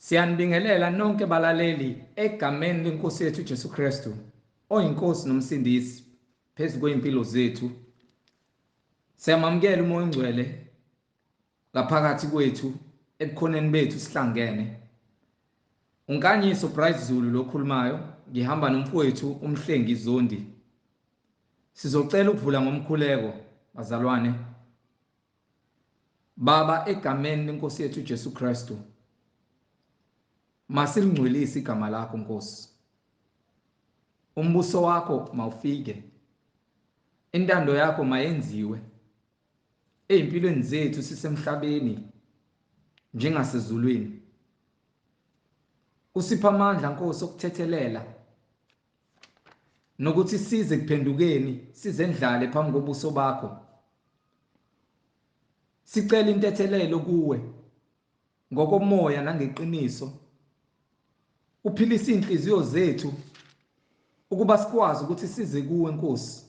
Siyanibingelela nonke balaleli egameni lenkosi yethu Jesu Kristu, oyinkosi nomsindisi phezu kwempilo zethu. Siyamamukela uMoya oNgcwele ngaphakathi kwethu, ebukhoneni bethu sihlangene. Unkanyiso Bright Zulu lokhulumayo, ngihamba nomfowethu uMhlengi Zondi. Sizocela ukuvula ngomkhuleko bazalwane. Baba, egameni lenkosi yethu Jesu Kristu, masilingcwelise igama lakho Nkosi. Umbuso wakho mawufike, intando yakho mayenziwe ezimpilweni zethu sisemhlabeni njengasezulwini. Usipha amandla Nkosi okuthethelela nokuthi size kuphendukeni, sizendlale phambi kobuso bakho. Sicela intethelelo kuwe ngokomoya nangeqiniso. Uphilise inhliziyo zethu ukuba sikwazi ukuthi size kuwe Nkosi.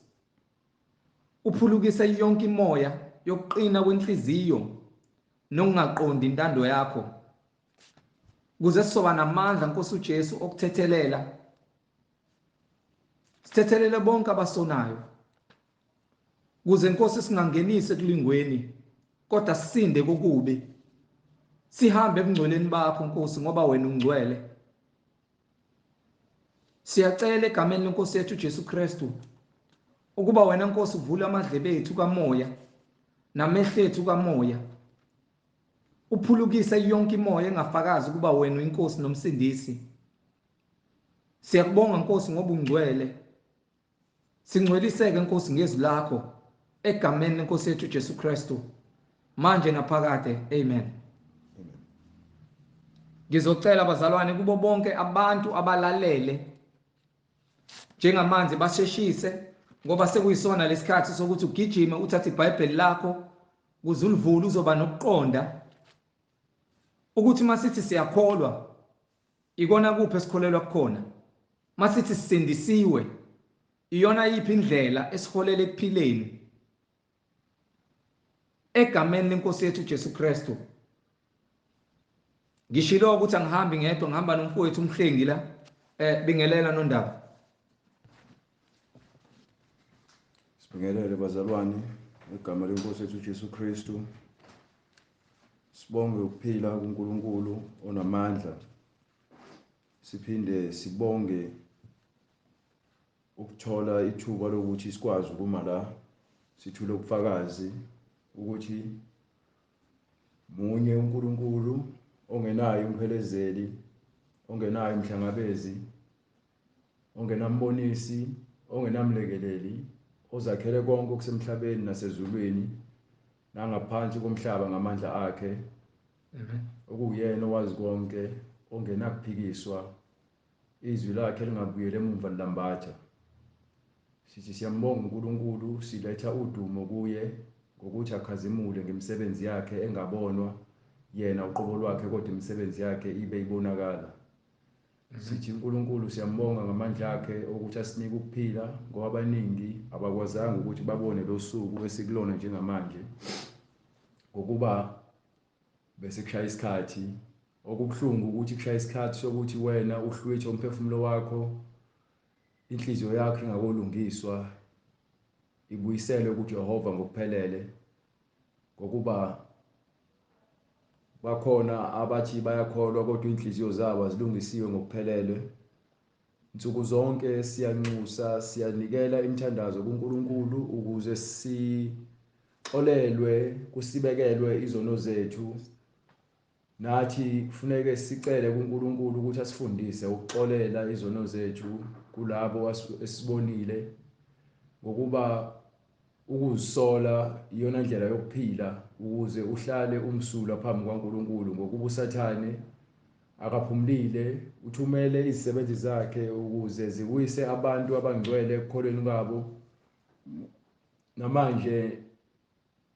Uphulukise yonke imoya yokuqina kwenhliziyo nokungaqondi intando yakho, ukuze sizoba namandla Nkosi uJesu okuthethelela. Sithethelele bonke abasonayo, ukuze Nkosi singangenisi ekulingweni, kodwa sisinde kokubi. Sihambe ebungcweleni bakho Nkosi, ngoba wena ungcwele. Siyacela egameni lenkosi yethu Jesu Kristu ukuba wena Nkosi uvule amadlebe ethu kamoya namehlo ethu kamoya, uphulukise yonke imoya engafakazi ukuba wena uyinkosi nomsindisi. Siyakubonga Nkosi ngoba ungcwele. Singcweliseke Nkosi ngezwi lakho egameni lenkosi yethu Jesu Kristu, manje naphakade. Amen. Ngizocela bazalwane kubo bonke abantu abalalele njengamanzi basheshise, ngoba sekuyisona lesikhathi sokuthi ugijime uthathe iBhayibheli lakho ukuze ulivule, uzoba nokuqonda ukuthi masithi siyakholwa ikona kuphi esikholelwa kukhona, masithi sisindisiwe iyona yiphi indlela esiholela ekuphileni egameni lenkosi yethu Jesu Kristu. Ngishilo ukuthi angihambi ngedwa, ngihamba nomfowethu uMhlengi la. Bingelela nondaba. Sibingelele bazalwane egama lenkosi yethu Jesu Kristu. Sibonge ukuphila kuNkulunkulu onamandla. Siphinde sibonge ukuthola ithuba lokuthi sikwazi ukuma la sithule ubufakazi ukuthi munye uNkulunkulu ongenayo umphelezeli, ongenayo umhlangabezi, ongenambonisi, ongenamlekeleli, ozakhele konke okusemhlabeni nasezulwini nangaphansi komhlaba ngamandla akhe. Amen. Okuyena owazi konke, ongenakuphikiswa, izwi lakhe lingabuyele emumva lilambatha. Sithi siyambonga uNkulunkulu, siletha udumo kuye ngokuthi akhazimule ngemisebenzi yakhe engabonwa yena uqobo lwakhe, kodwa imisebenzi yakhe ibe ibonakala. Sithi uNkulunkulu siyambonga ngamandla akhe ukuthi asinike ukuphila, ngoba abaningi abakwazanga ukuthi babone lo suku esikulona njengamanje, ngokuba bese kushaya isikhathi. Okubuhlungu ukuthi kushaya isikhathi sokuthi wena uhlwithe umphefumulo wakho, inhliziyo yakho ingakolungiswa, ibuyiselwe kuJehova ngokuphelele, ngokuba bakhona abathi bayakholwa kodwa inhliziyo zabo azilungisiwe ngokuphelele. Nsuku zonke siyanxusa, siyanikela imithandazo kuNkulunkulu ukuze sixolelwe, kusibekelwe izono zethu. Nathi kufuneke sicele kuNkulunkulu ukuthi asifundise ukuxolela izono zethu kulabo esibonile, ngokuba ukuzisola iyona ndlela yokuphila ukuze uhlale umsulwa phambi kwaNkulunkulu, ngokuba uSathane akaphumulile, uthumele izisebenzi zakhe ukuze ziwise abantu abangcwele ekukholweni kwabo. Namanje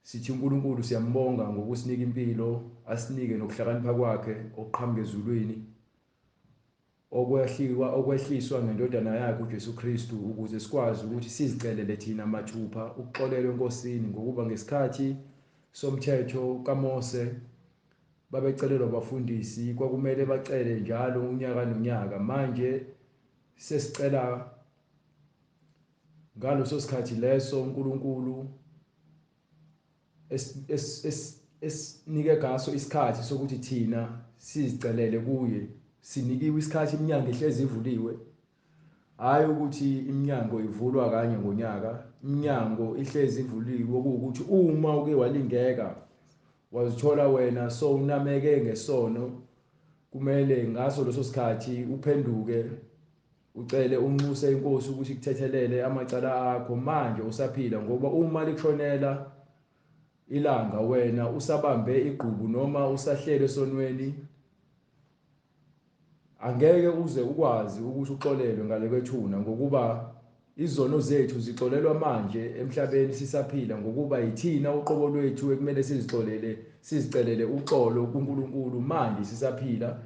sithi uNkulunkulu siyambonga ngokusinika impilo, asinike nokuhlakanipha kwakhe okuqhamuka ezulwini, okwehliswa ngendodana yakhe uJesu Kristu, ukuze sikwazi ukuthi sizicelele thina mathupha ukuxolelwa eNkosini, ngokuba ngesikhathi somthetho kaMose babecelelwa abafundisi, kwakumele bacele njalo unyaka nonyaka. Manje sesicela ngaleso sikhathi leso uNkulunkulu esinike ngaso isikhathi sokuthi thina sizicelele kuye. Sinikiwe isikhathi, iminyango ihlezi ivuliwe. Hayi ukuthi iminyango ivulwa kanye ngonyaka, iminyango ihlezi ivuliwe, okuwukuthi uma uke walingeka wazithola wena so unameke ngesono, kumele ngaso leso sikhathi uphenduke, ucele, unxuse inkosi ukuthi ikuthethelele amacala akho manje usaphila. Ngoba uma likushonela ilanga wena usabambe igqubu noma usahlele esonweni, angeke uze ukwazi ukuthi uxolelwe ngale kwethuna, ngokuba izono zethu zixolelwa manje emhlabeni sisaphila, ngokuba yithina uqobo lwethu ekumele sizixolele, sizicelele uxolo kuNkulunkulu manje sisaphila,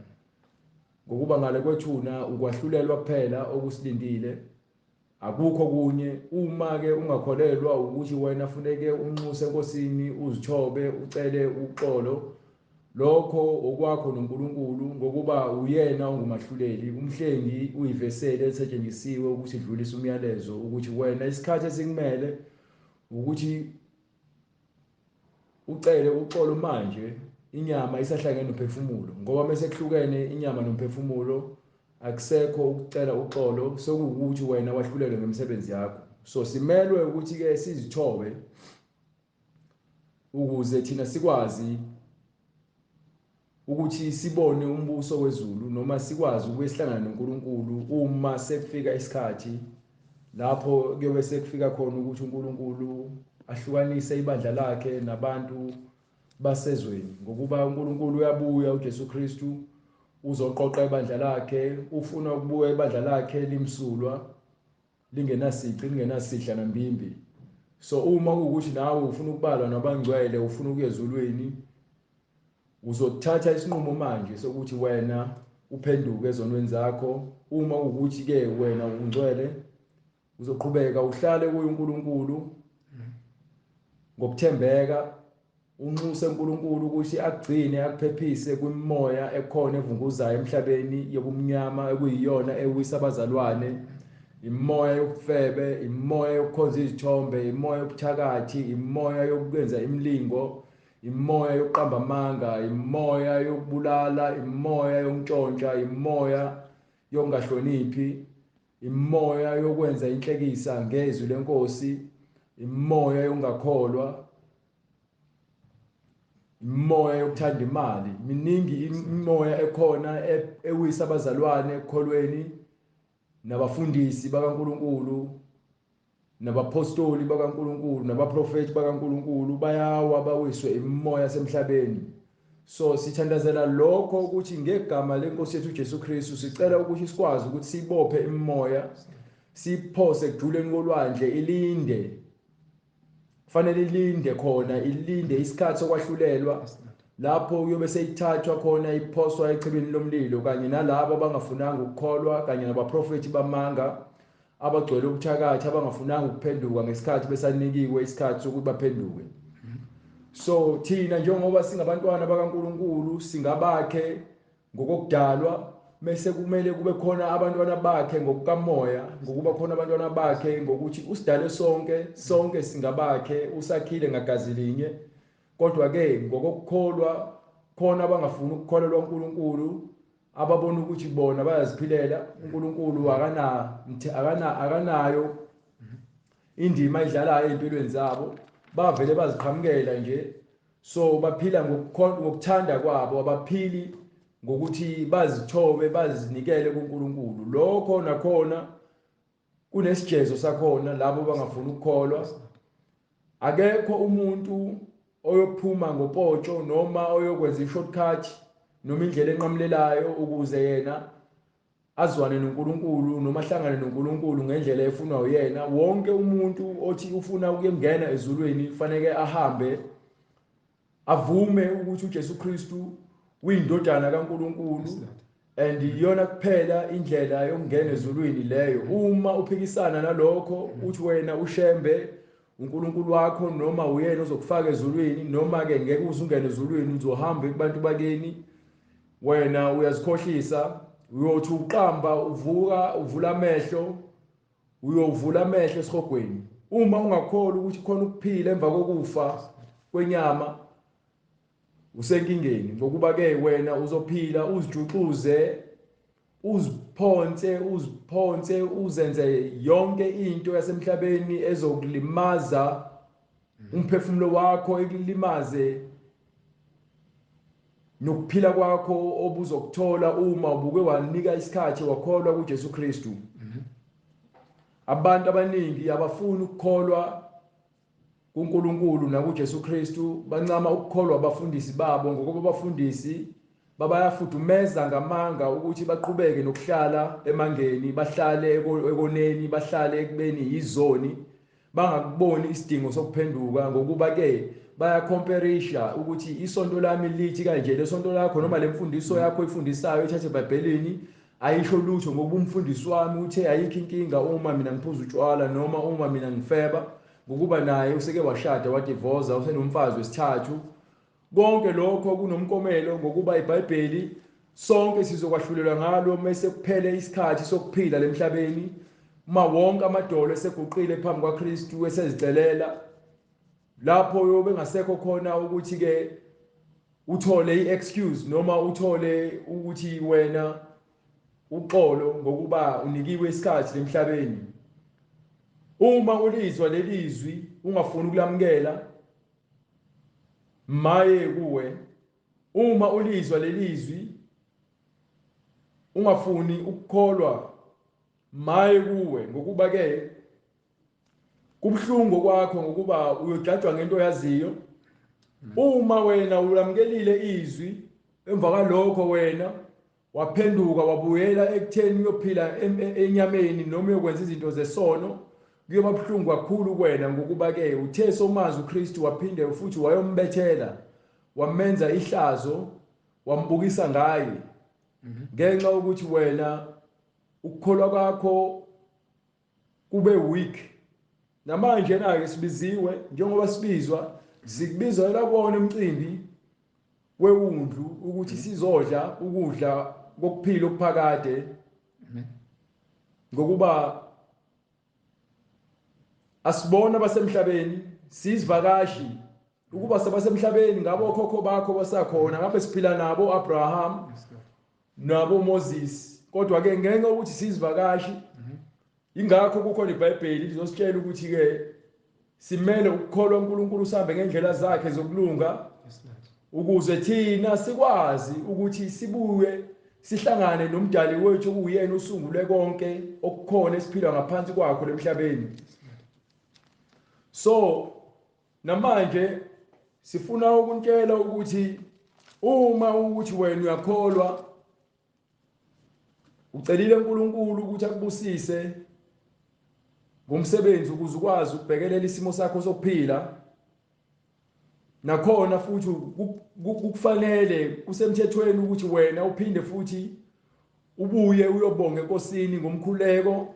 ngokuba ngale kwethuna ukwahlulelwa kuphela okusilindile, akukho kunye. Uma ke ungakholelwa ukuthi wena funeke unxuse enkosini, uzithobe, ucele uxolo, lokho okwakho noNkulunkulu, ngokuba uyena ongumahluleli. Umhlengi uyiveseli elisetshenzisiwe ukuthi idlulise umyalezo ukuthi wena isikhathi esikumele ukuthi ucele uxolo manje inyama isahlangene nomphefumulo, ngoba mase kuhlukene inyama nomphefumulo akusekho ukucela uxolo, sekuwukuthi wena wahlulelwe ngemisebenzi yakho. So simelwe ukuthi ke sizithobe ukuze thina sikwazi ukuthi sibone umbuso wezulu, noma sikwazi ukuhlangana noNkulunkulu uma sekufika isikhathi lapho kuyobe sekufika khona ukuthi uNkulunkulu ahlukanise ibandla lakhe nabantu basezweni. Ngokuba uNkulunkulu uyabuya, uJesu Kristu uzoqoqa ibandla lakhe, ufuna ukubuya ibandla lakhe limsulwa, lingenasici, lingenasidla nambimbi. So uma kuwukuthi nawe ufuna ukubalwa nabangcwele, ufuna ukuya ezulwini, uzothatha isinqumo manje sokuthi wena uphenduke ezonweni zakho. Uma kuwukuthi ke wena ungcwele, uzoqhubeka uhlale kuye uNkulunkulu ngokuthembeka, unxuse uNkulunkulu ukuthi akugcine, akuphephise kwimimoya ekhona evunguzayo emhlabeni yobumnyama, ekuyiyona ewisa abazalwane, imoya yobufebe, imoya yokukhonza izithombe, imoya yobuthakathi, imoya yokwenza imilingo, imoya yokuqamba amanga, imoya yokubulala, imoya yokuntshontsha, imoya yokungahloniphi, imoya yokwenza inhlekisa ngezwi lenkosi, imoya yokungakholwa, imoya yokuthanda imali. Miningi imoya ekhona ewisa abazalwane ekukholweni, nabafundisi bakaNkulunkulu, nabapostoli bakaNkulunkulu, nabaprofeti bakaNkulunkulu bayawa bawiswe imimoya yasemhlabeni. So sithandazela lokho ukuthi ngegama lenkosi yethu uJesu Kristu sicela ukuthi sikwazi ukuthi sibophe imimoya, siphose ekujuleni kolwandle, ilinde. Kufanele ilinde khona, ilinde isikhathi sokwahlulelwa lapho kuyobe seyithathwa khona iphoswa echibini lomlilo, kanye nalabo abangafunanga ukukholwa, kanye nabaprofeti bamanga abagcwele ubuthakathi, abangafunanga ukuphenduka ngesikhathi besanikiwe isikhathi sokuthi baphenduke. So thina njengoba singabantwana bakaNkulunkulu, singabakhe ngokokudalwa, mase kumele kube khona abantwana bakhe ngokukamoya, ngokuba khona abantwana bakhe ngokuthi usidale sonke, sonke singabakhe, usakhile ngagazi linye. Kodwa ke ngokukholwa khona abangafuni ukukholelwa uNkulunkulu, ababona ukuthi bona bayaziphilela, uNkulunkulu akanayo indima ayidlalayo empilweni zabo, bavele baziqhamukela nje. So baphila ngokuthanda kwabo, abaphili ngokuthi bazithobe bazinikele kuNkulunkulu. Lokho nakhona kunesijezo sakhona labo bangafuni ukukholwa. Akekho umuntu oyophuma ngopotsho noma oyokwenza i-shortcut noma indlela enqamulelayo ukuze yena azwane noNkulunkulu noma ahlangane noNkulunkulu ngendlela efunwa uyena. Wonke umuntu othi ufuna ukuyongena ezulwini kufanele ahambe avume ukuthi uJesu Kristu uyindodana kaNkulunkulu, and iyona kuphela indlela yokungena ezulwini leyo. Uma uphikisana nalokho uthi wena uShembe uNkulunkulu wakho noma uyena ozokufaka ezulwini, noma ke ngeke uze ungene ezulwini, uzohamba kubantu bakini. Wena uyazikhohlisa, uyothi uqamba uvuka uvula amehlo, uyovula amehlo esihogweni. Uma ungakholwa ukuthi khona ukuphila emva kokufa kwenyama, usenkingeni, ngokuba ke wena uzophila uzijuxuze, uziphonse uzenze yonke into yasemhlabeni ezokulimaza umphefumulo wakho, ekulimaze nokuphila kwakho obuzokuthola uma ubuke wanika isikhathi wakholwa kuJesu Kristu. Abantu abaningi abafuni ukukholwa kuNkulunkulu nakuJesu Kristu, bancama ukukholwa abafundisi babo, ngokuba abafundisi babayafudumeza ngamanga ukuthi baqhubeke nokuhlala emangeni, bahlale ekoneni, bahlale ekubeni yizoni, bangakuboni isidingo sokuphenduka, ngokuba ke bayakhomperisha ukuthi isonto lami lithi kanje, lesonto lakho noma lemfundiso yakho ifundisayo ethathe eBhayibhelini ayisho lutho, ngokuba umfundisi wami uthe ayikho inkinga uma mina ngiphuza utshwala noma uma mina ngifeba, ngokuba naye useke washada wadivoza, usenomfazi wesithathu. Konke lokho kunomkomelo, ngokuba iBhayibheli sonke sizokwahlulelwa ngalo mase kuphele isikhathi sokuphila lemhlabeni, uma wonke amadolo eseguqile phambi kwaKristu esezicelela, lapho yobe ngasekho khona ukuthi ke uthole iexcuse noma uthole ukuthi wena uxolo ngokuba unikiwe isikhathi lemhlabeni. Uma ulizwa lelizwi ungafuni ukulamukela, maye kuwe. Uma ulizwa lelizwi ungafuni ukukholwa, maye kuwe, ngokuba ke kubhlungu kwakho, ngokuba uyojajwa ngento yaziyo. Uma wena ulamukelile izwi, emva kwalokho wena waphenduka wabuyela ekutheni uyophila enyameni noma uyokwenza izinto zesono, kuyoba buhlungu kakhulu kuwena, ngokuba ke uthe somazi uKristu waphinde futhi wayombethela, wamenza ihlazo, wambukisa ngaye, ngenxa yokuthi wena ukukholwa kwakho kube weak. Namanje na ke sibiziwe, njengoba sibizwa, sikubizwa kuwona umcimbi wewundlu ukuthi sizodla ukudla kokuphila okuphakade, ngokuba asibona abasemhlabeni, sizivakashi. Ukuba sabasemhlabeni ngabo okhokho bakho basakhona, ngabe siphila nabo Abraham nabo Moses, kodwa ke ngenxa ukuthi sizivakashi, ingakho kukhona iBhayibheli lizositshela ukuthi ke simele ukukholwa uNkulunkulu, sihambe ngendlela zakhe zokulunga, ukuze thina sikwazi ukuthi sibuye sihlangane nomdali wethu okuyena usungule konke okukhona esiphila ngaphansi kwakho lemhlabeni. So namanje sifuna ukuntshela ukuthi uma ukuthi wena uyakholwa, ucelile uNkulunkulu ukuthi akubusise ngomsebenzi ukuze ukwazi ukubhekelela isimo sakho sokuphila, nakhona futhi kufanele kusemthethweni ukuthi wena uphinde futhi ubuye uyobonga eNkosini ngomkhuleko.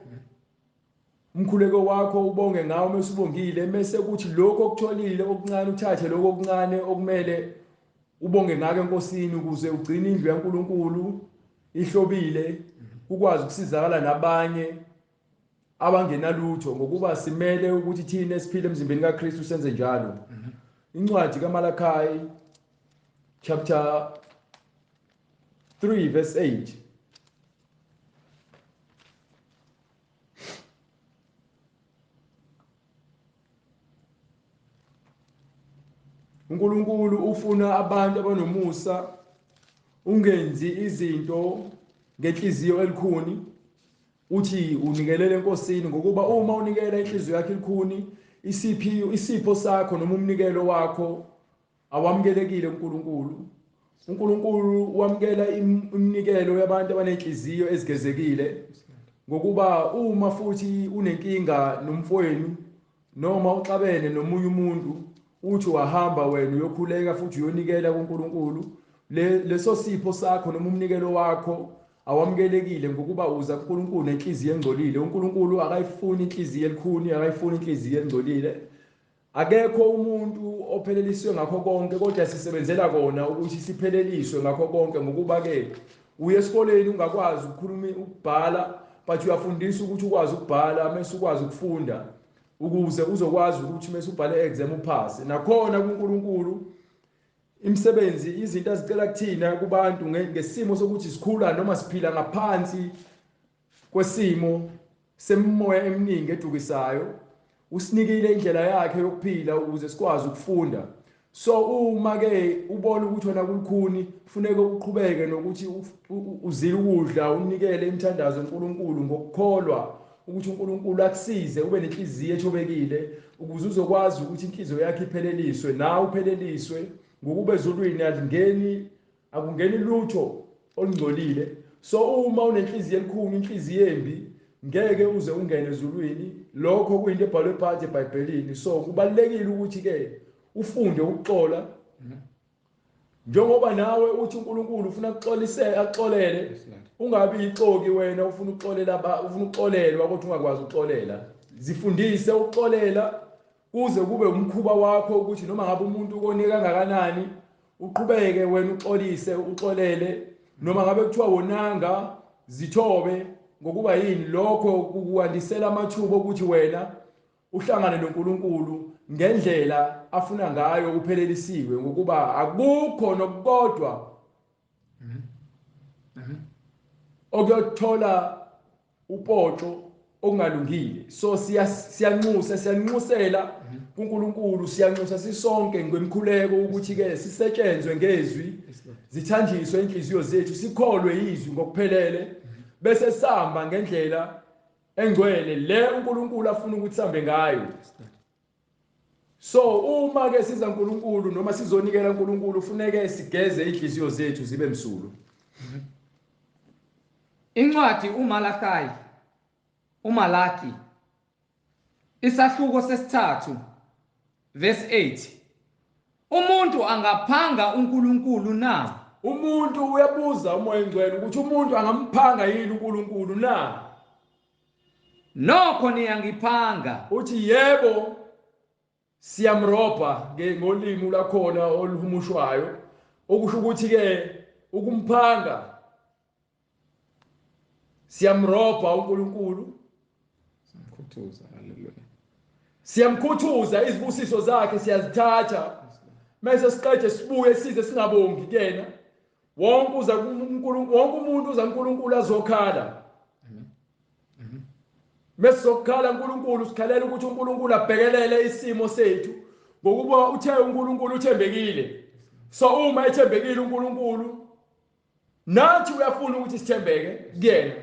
Umkhuleko wakho ubonge ngawo, mase ubongile, mase kuthi lokho okutholile okuncane uthathe lokho okuncane okumele ubonge ngako eNkosini, ukuze ugcine indlu yaNkulunkulu ihlobile, ukwazi ukusizakala nabanye abangenalutho, ngokuba simele ukuthi thina esiphile emzimbeni kaKristu senze njalo. Incwadi kaMalakai chapter 3 verse 8. uNkulunkulu ufuna abantu abanomusa, ungenzi izinto ngenhliziyo elikhuni, uthi unikelele eNkosini, ngokuba uma unikela inhliziyo yakho elikhuni, isipho sakho noma umnikelo wakho awamukelekile kuNkulunkulu. uNkulunkulu wamukela iminikelo yabantu abanenhliziyo ezigezekile, ngokuba uma futhi unenkinga nomfowenu noma uxabene nomunye umuntu, uthi wahamba wena uyokhuleka futhi uyonikela kuNkulunkulu, leso sipho sakho noma umnikelo wakho awamukelekile, ngokuba uza kuNkulunkulu nenhliziyo engcolile. uNkulunkulu akayifuni inhliziyo elikhuni, akayifuni inhliziyo engcolile. Akekho umuntu ophelelisiwe ngakho konke, kodwa sisebenzela kona ukuthi sipheleliswe ngakho konke. Ngokuba ke uye esikoleni ungakwazi ukukhuluma, ukubhala, but uyafundisa ukuthi ukwazi ukubhala mase ukwazi ukufunda, ukuze uzokwazi ukuthi mase ubhale exam uphase. Nakhona kuNkulunkulu imisebenzi, izinto azicela kuthina kubantu ngesimo sokuthi sikhula noma siphila ngaphansi kwesimo semimoya eminingi edukisayo, usinikile indlela yakhe yokuphila ukuze sikwazi ukufunda. So uma ke ubona ukuthi wena kulukhuni, kufuneka uqhubeke nokuthi uzile ukudla, unikele imithandazo uNkulunkulu ngokukholwa ukuthi uNkulunkulu akusize ube nenhliziyo ethobekile, ukuze uzokwazi ukuthi inhliziyo yakhe ipheleliswe nawe upheleliswe. Ngokuba ezulwini akungeni lutho olungcolile. So uma unenhliziyo elikhulu, inhliziyo embi, ngeke uze ungene ezulwini. Lokho kuyinto ebhalwe phansi eBhayibhelini. So kubalekile ukuthi ke ufunde ukuxola, njengoba nawe uthi uNkulunkulu ufuna ukuxolise, akuxolele. Ungabi ixoki wena, ufuna ukuxolela, ufuna ukuxolelwa kodwa ungakwazi ukuxolela. Zifundise ukuxolela kuze kube umkhuba wakho, ukuthi noma ngabe umuntu ukone kangakanani uqhubeke wena uxolise, uxolele. Noma ngabe kuthiwa wonanga, zithobe. Ngokuba yini lokho kukwandisela amathuba ukuthi wena uhlangane noNkulunkulu ngendlela afuna ngayo, uphelelisiwe. Ngokuba akukho nokukodwa okuyothola upotsho okungalungile. So siyanxusa, siyanxusela kuNkulunkulu, siyanxusa sisonke ngemikhuleko ukuthi ke sisetshenzwe ngezwi, zithanjiswe inhliziyo zethu, sikholwe izwi ngokuphelele, bese sihamba ngendlela engcwele le uNkulunkulu afuna ukuthi sihambe ngayo. So uma ke siza uNkulunkulu noma sizonikela uNkulunkulu, funeke sigeze inhliziyo zethu zibe msulwa. Incwadi uMalakai, uMalaki, isahluko 3 verse 8. Umuntu angaphanga uNkulunkulu na? Umuntu uyabuza uMoya oNgcwele ukuthi umuntu angamphanga yini uNkulunkulu na? Nokho niyangiphanga. Uthi yebo, siyamrobha ngolimi lakhona oluhumushwayo, okusho ukuthi ke ukumphanga, siyamrobha uNkulunkulu, siyamkhuthuza. Haleluya. Siyamkhuthuza, izibusiso zakhe siyazithatha, mase siqede sibuye size singabongi kuyena. Wonke uza kuNkulunkulu, wonke umuntu uza kuNkulunkulu azokhala. Mase sokukhala uNkulunkulu, sikhalela ukuthi uNkulunkulu abhekelele isimo sethu, ngokuba uthe uNkulunkulu uthembekile. So uma ethembekile uNkulunkulu, nathi uyafuna ukuthi sithembeke kuyena.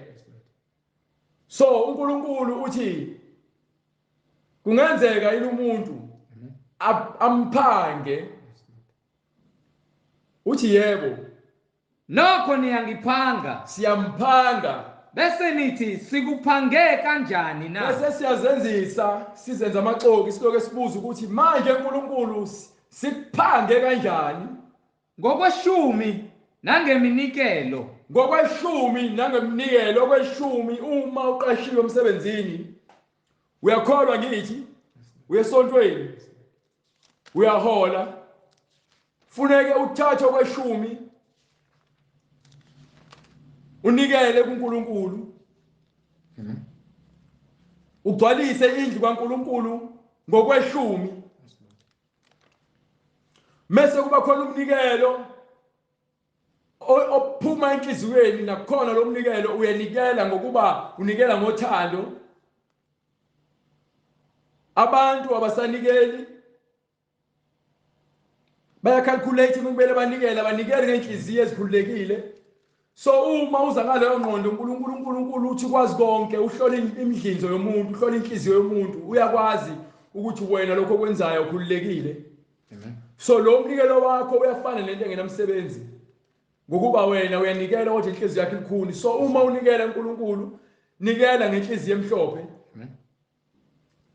So uNkulunkulu uthi kungenzeka yini umuntu amphange? Uthi yebo. Nokho niyangiphanga. Siyamphanga. Bese nithi sikuphange kanjani na? Bese siyazenzisa, sizenza amaxoki, siloke sibuza ukuthi manje uNkulunkulu sikuphange kanjani? Ngokweshumi nangeminikelo. Ngokweshumi nangeminikelo. Okweshumi uma uqashiwe emsebenzini, uyakholwa ngithi, uyesontweni, uyahola, funeke uthathe okweshumi unikele kuNkulunkulu, ugcwalise indlu kaNkulunkulu ngokweshumi. Mase kuba khona umnikelo ophuma enhliziyweni, nakhona lo mnikelo uyanikela ngokuba unikela ngothando. Abantu abasanikeli, bayacalculate kumele banikele, abanikeli ngenhliziyo ezikhululekile. So uma uza ngaleyo ngqondo, uNkulunkulu uNkulunkulu uthi kwazi konke, uhlola imidlinzo yomuntu, uhlola inhliziyo yomuntu, uyakwazi ukuthi wena lokho okwenzayo ukhululekile. Amen. So lo mnikelo wakho uyafana nento engenamsebenzi, ngokuba wena uyanikela kodwa inhliziyo yakho ilukhuni. So uma unikela uNkulunkulu, nikela ngenhliziyo emhlophe. Amen.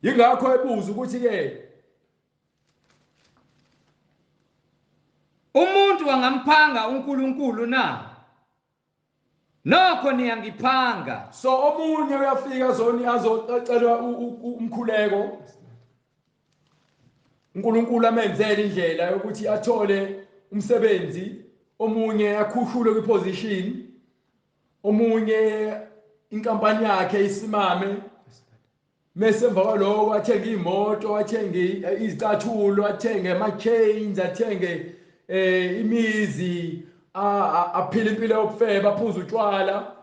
Yingakho ebuza ukuthi ke umuntu angamphanga uNkulunkulu na? Nokho niyangiphanga. So omunye uyafika azoni azocela umkhuleko. uNkulunkulu amenzele indlela yokuthi athole umsebenzi, omunye akhushulwe kwiposition, omunye inkampani yakhe isimame, mase emva kwaloko athenge imoto, athenge izicathulo, athenge ama-chains, athenge imizi, aphile impilo yokufeba, aphuze utshwala,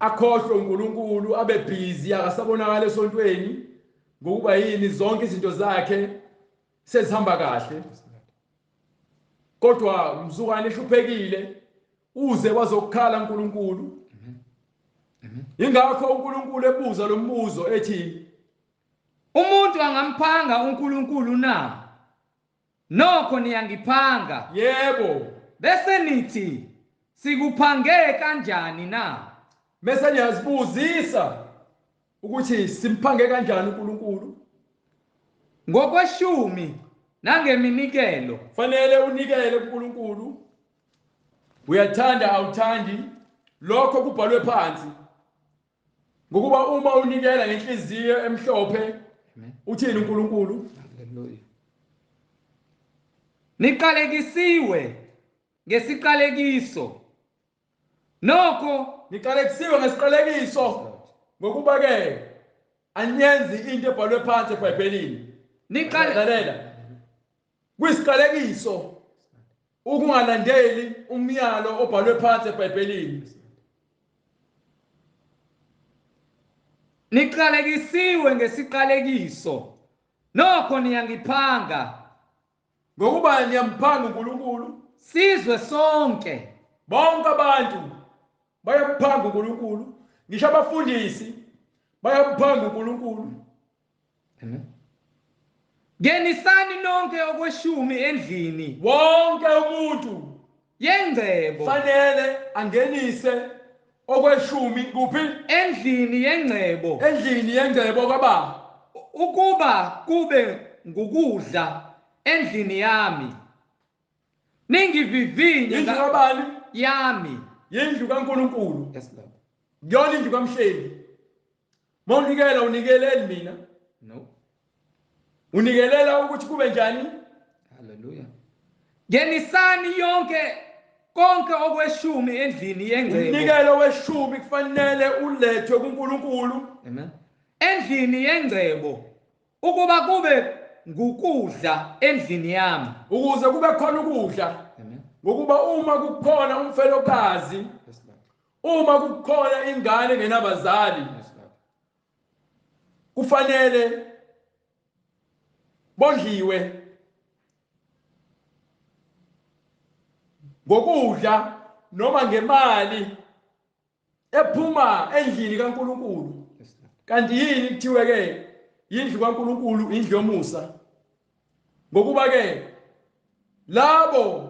akhohlwe uNkulunkulu, abe busy, akasabonakala esontweni ngokuba yini, zonke izinto zakhe sezihamba kahle. Kodwa mzukwane ehluphekile uze wazokukhala uNkulunkulu. Ingakho uNkulunkulu ebuza lo mbuzo ethi, umuntu angamphanga uNkulunkulu na? Nokho niyangiphanga. Yebo. Bese nithi, sikuphange kanjani na? Bese niyazibuzisa ukuthi simphange kanjani uNkulunkulu. Ngokweshumi nangeminikelo. Fanele unikele kuNkulunkulu. Uyathanda awuthandi, lokho kubhalwe phansi. Ngokuba uma unikela ngenhliziyo emhlophe, uthini uNkulunkulu? Haleluya. Niqalekisiwe ngesiqalekiso. Nokho niqalekisiwe ngesiqalekiso, ngokuba ke aniyenzi into ebhalwe phansi eBhayibhelini. Niqalelela kwisiqalekiso ukungalandeli umyalo obhalwe phansi eBhayibhelini. Niqalekisiwe ngesiqalekiso, nokho niyangiphanga. Ngokuba niyamphanga uNkulunkulu. Sizwe sonke, bonke abantu bayamphanga uNkulunkulu, ngisho abafundisi bayamphanga uNkulunkulu. Amen. Ngenisani nonke okweshumi endlini. Wonke umuntu yengcebo fanele angenise okweshumi kuphi? Endlini yengcebo. Endlini yengcebo kwaba ukuba kube ngukudla endlini yami. Ningivivinye. Indlu kabani? Yami. Indlu kaNkulunkulu. Yes Lord. Kuyona indlu kaMhleli. Mawunikela unikeleli mina. No. Unikelela ukuthi kube njani? Hallelujah. Ngenisani yonke konke okweshumi endlini yengcebo. Umnikelo weshumi kufanele ulethwe kuNkulunkulu. Amen. Endlini yengcebo ukuba kube ngukudla endlini yami, ukuze kube khona ukudla. Amen. Ngokuba uma kukhona umfelokazi, yes Lord, uma kukhona ingane engenabazali, yes Lord, kufanele bondliwe ngokudla noma ngemali ephuma endlini kaNkulunkulu. Yes Lord. Kanti yini kuthiwe ke indlu kaNkulunkulu indlu yomusa? Ngokuba ke labo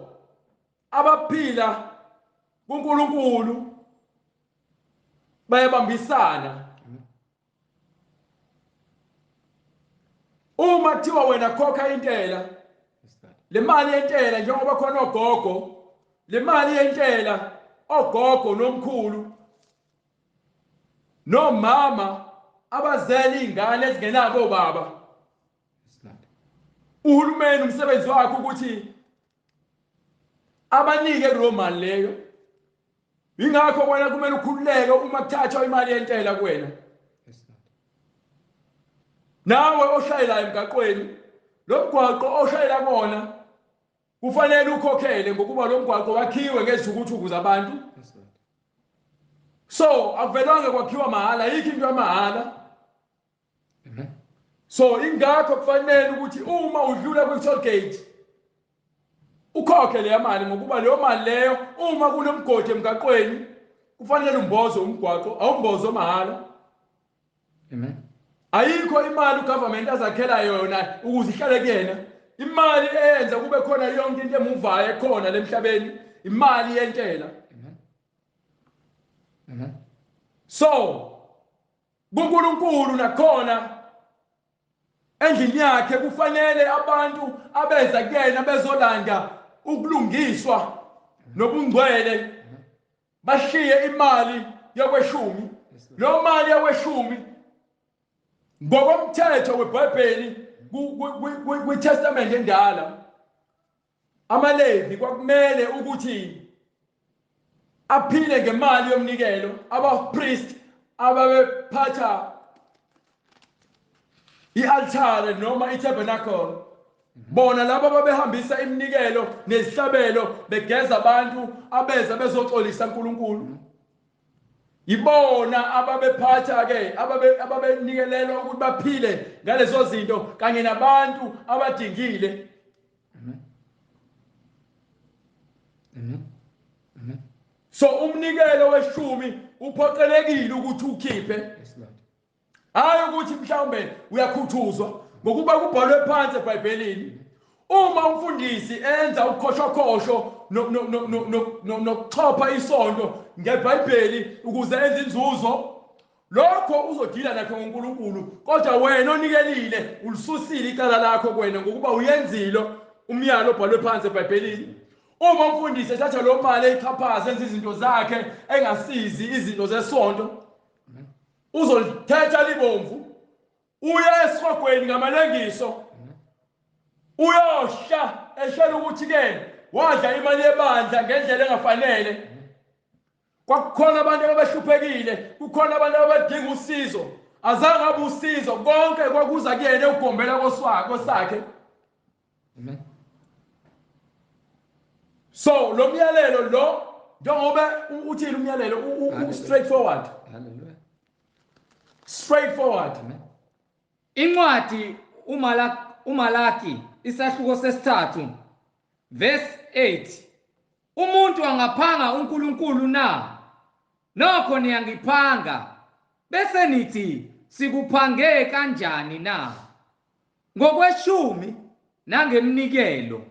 abaphila kuNkulunkulu bayabambisana. Uma kuthiwa wena khokha intela, le mali yentela, njengoba khona ogogo, le mali yentela ogogo nomkhulu nomama abazele ingane ezingenabo baba, uhulumeni umsebenzi wakhe ukuthi abanike kulo mali leyo. Ingakho wena kumele ukhululeke uma kuthathwa imali yentela kuwena. Nawe oshayelayo emgaqweni, lo mgwaqo oshayela kona kufanele ukhokhele, ngokuba lo mgwaqo wakhiwe ngezithukuthuku zabantu. So akuvelanga kwakhiwa mahhala, ayikho into yamahhala. So ingakho kufanele ukuthi uma udlula kwi-toll gate ukhokhe leya mali, ngokuba leyo mali leyo uma kunomgodi emgaqweni kufanele umboze umgwaqo, awumbozo mahhala. Amen. Ayikho imali ugovernment azakhela yona ukuze ihlale kuyena. Imali eyenza kube khona yonke into emuvayo ekhona lemhlabeni, imali yentela. Amen. Amen. So kuNkulunkulu nakhona endlini yakhe kufanele abantu abeza kuyena bezolanda ukulungiswa nobungcwele bashiye imali yokweshumi. Lo mali yokweshumi ngokomthetho weBhayibheli kwi-Testament endala amaLevi kwakumele ukuthi aphile ngemali yomnikelo, abapriest ababephatha i-altare noma i-tabernacle, bona laba babehambisa iminikelo nezihlabelo begeza abantu abeza bezoxolisa uNkulunkulu. Ibona ababephatha ke ababenikelelwa ukuthi baphile ngalezo zinto kanye nabantu abadingile. Amen. Amen. So umnikelo weshumi uphoqelekile ukuthi ukhiphe. Yes Lord. Hayi ukuthi mhlawumbe uyakhuthuzwa ngokuba kubhalwe phansi eBhayibhelini. Uma umfundisi enza ukukhoshokosho nokuxhopha isonto ngeBhayibheli ukuze enze inzuzo, lokho uzodila nakho ngoNkulunkulu, kodwa wena onikelile ulisusile icala lakho kuwena ngokuba uyenzile umyalo obhalwe phansi eBhayibhelini. Uma umfundisi ethatha lo mali eyichaphaza enza izinto zakhe engasizi izinto zesonto, uzolithetha libomvu, uya esihogweni ngamalengiso, uyosha eshela ukuthi ke wadla imali yebandla ngendlela engafanele. Kwakukhona abantu ababehluphekile, kukhona abantu abadinga usizo, azange abe usizo, konke kwakuza kuyena ukugombela kosakhe. Amen. So lo myalelo lo, njengoba uthini umyalelo, straightforward. Hallelujah. Straightforward. Amen. Incwadi uMalaki isahluko sesithathu verse 8. Umuntu angaphanga uNkulunkulu na? Nokho niyangiphanga, bese nithi sikuphange kanjani na? Ngokweshumi nangemnikelo.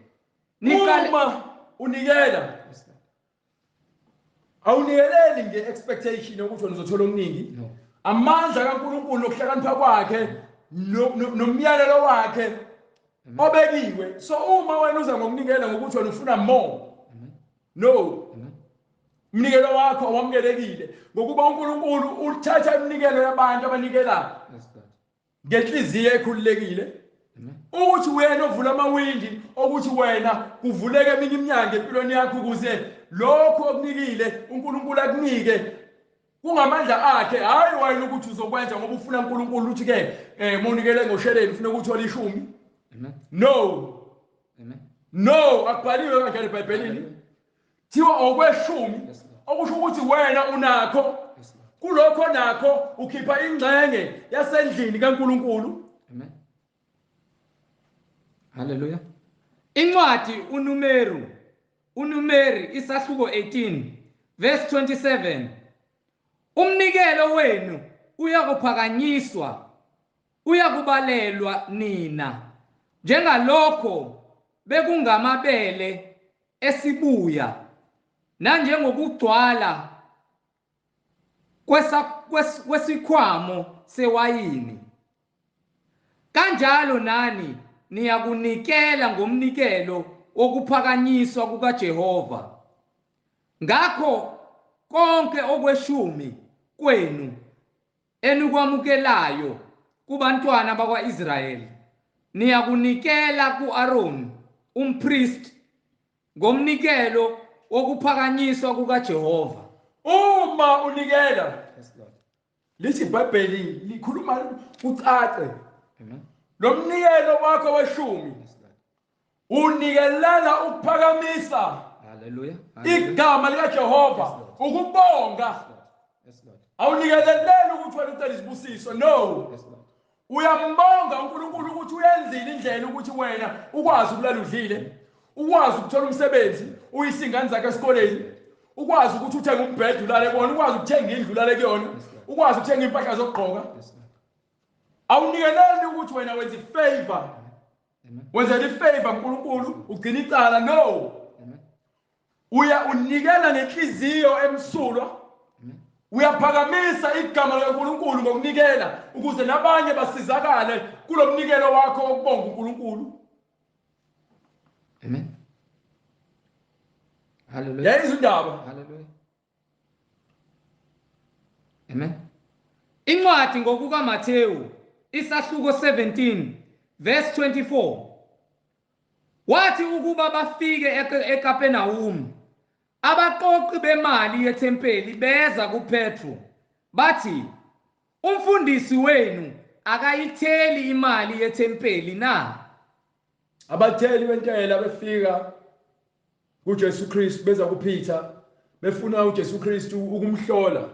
Uma unikela, awunikeleli nge-expectation yokuthi wena uzothola okuningi. Amandla kaNkulunkulu nokuhlakanipha kwakhe nomyalelo wakhe obekiwe. So uma wena uza ngokunikela ngokuthi wena ufuna more, no, umnikelo wakho awamukelekile, ngokuba uNkulunkulu uthatha iminikelo yabantu abanikela ngenhliziyo ekhululekile, ukuthi wena ovula amawindi, ukuthi wena kuvuleke eminye iminyango empilweni yakho ukuze lokho okunikile uNkulunkulu akunike kungamandla akhe, hayi wena ukuthi uzokwenza ngoba ufuna uNkulunkulu uthi ke munikele ngosheleni ufuna ukuthola ishumi. No. No, akubhaliwe kanjalo eBhayibhelini. Thiwa okweshumi, okusho ukuthi wena unakho, kulokho nakho ukhipha ingxenye yasendlini kaNkulunkulu. Amen. Hallelujah. Incwadi uNumeri isahluko 18 verse 27. Umnikelo wenu uyakuphakanyiswa, uyakubalelwa nina njengalokho bekungamabele esibuya nanjengokugcwala kwesikhwamo sewayini. Kanjalo nani niyakunikela ngomnikelo wokuphakanyiswa kukaJehova. Ngakho konke okweshumi kwenu enikwamukelayo kubantwana bakwaIsrayeli niyakunikela kuAron umpriest ngomnikelo wokuphakanyiswa kukaJehova. Uma unikela, lithi iBhayibheli likhuluma kucace, lo mnikelo wakho weshumi unikelela ukuphakamisa, haleluya, igama likaJehova, ukubonga. Awunikeleleli ukuthi wena ucela izibusiso, no. Uyambonga uNkulunkulu ukuthi uyenzile indlela ukuthi wena ukwazi ukulala udlile, ukwazi ukuthola umsebenzi, uyise ingane zakhe esikoleni, ukwazi ukuthi uthenge umbhede ulale kuwona, ukwazi ukuthenga indlu ulale kuyona, ukwazi ukuthenga impahla zokugqoka. Awunikeleli ukuthi wena wenza ifavor, wenzela ifavor uNkulunkulu ugcina icala, no. Uya unikela nenhliziyo emsulwa, uyaphakamisa igama likaNkulunkulu ngokunikela ukuze nabanye basizakale kulomnikelo wakho wokubonga uNkulunkulu. Amen. Hallelujah. Yayizwa indaba. Hallelujah. Amen. Incwadi ngokukaMathewu isahluko 17 Verse 24. Wathi ukuba bafike eKapenawumi, abaqoqi bemali yethempeli beza kuPetru bathi, umfundisi wenu akayitheli imali yethempeli na? Abatheli bentela befika kuJesu Kristu, beza kuPeter befuna uJesu Kristu ukumhlola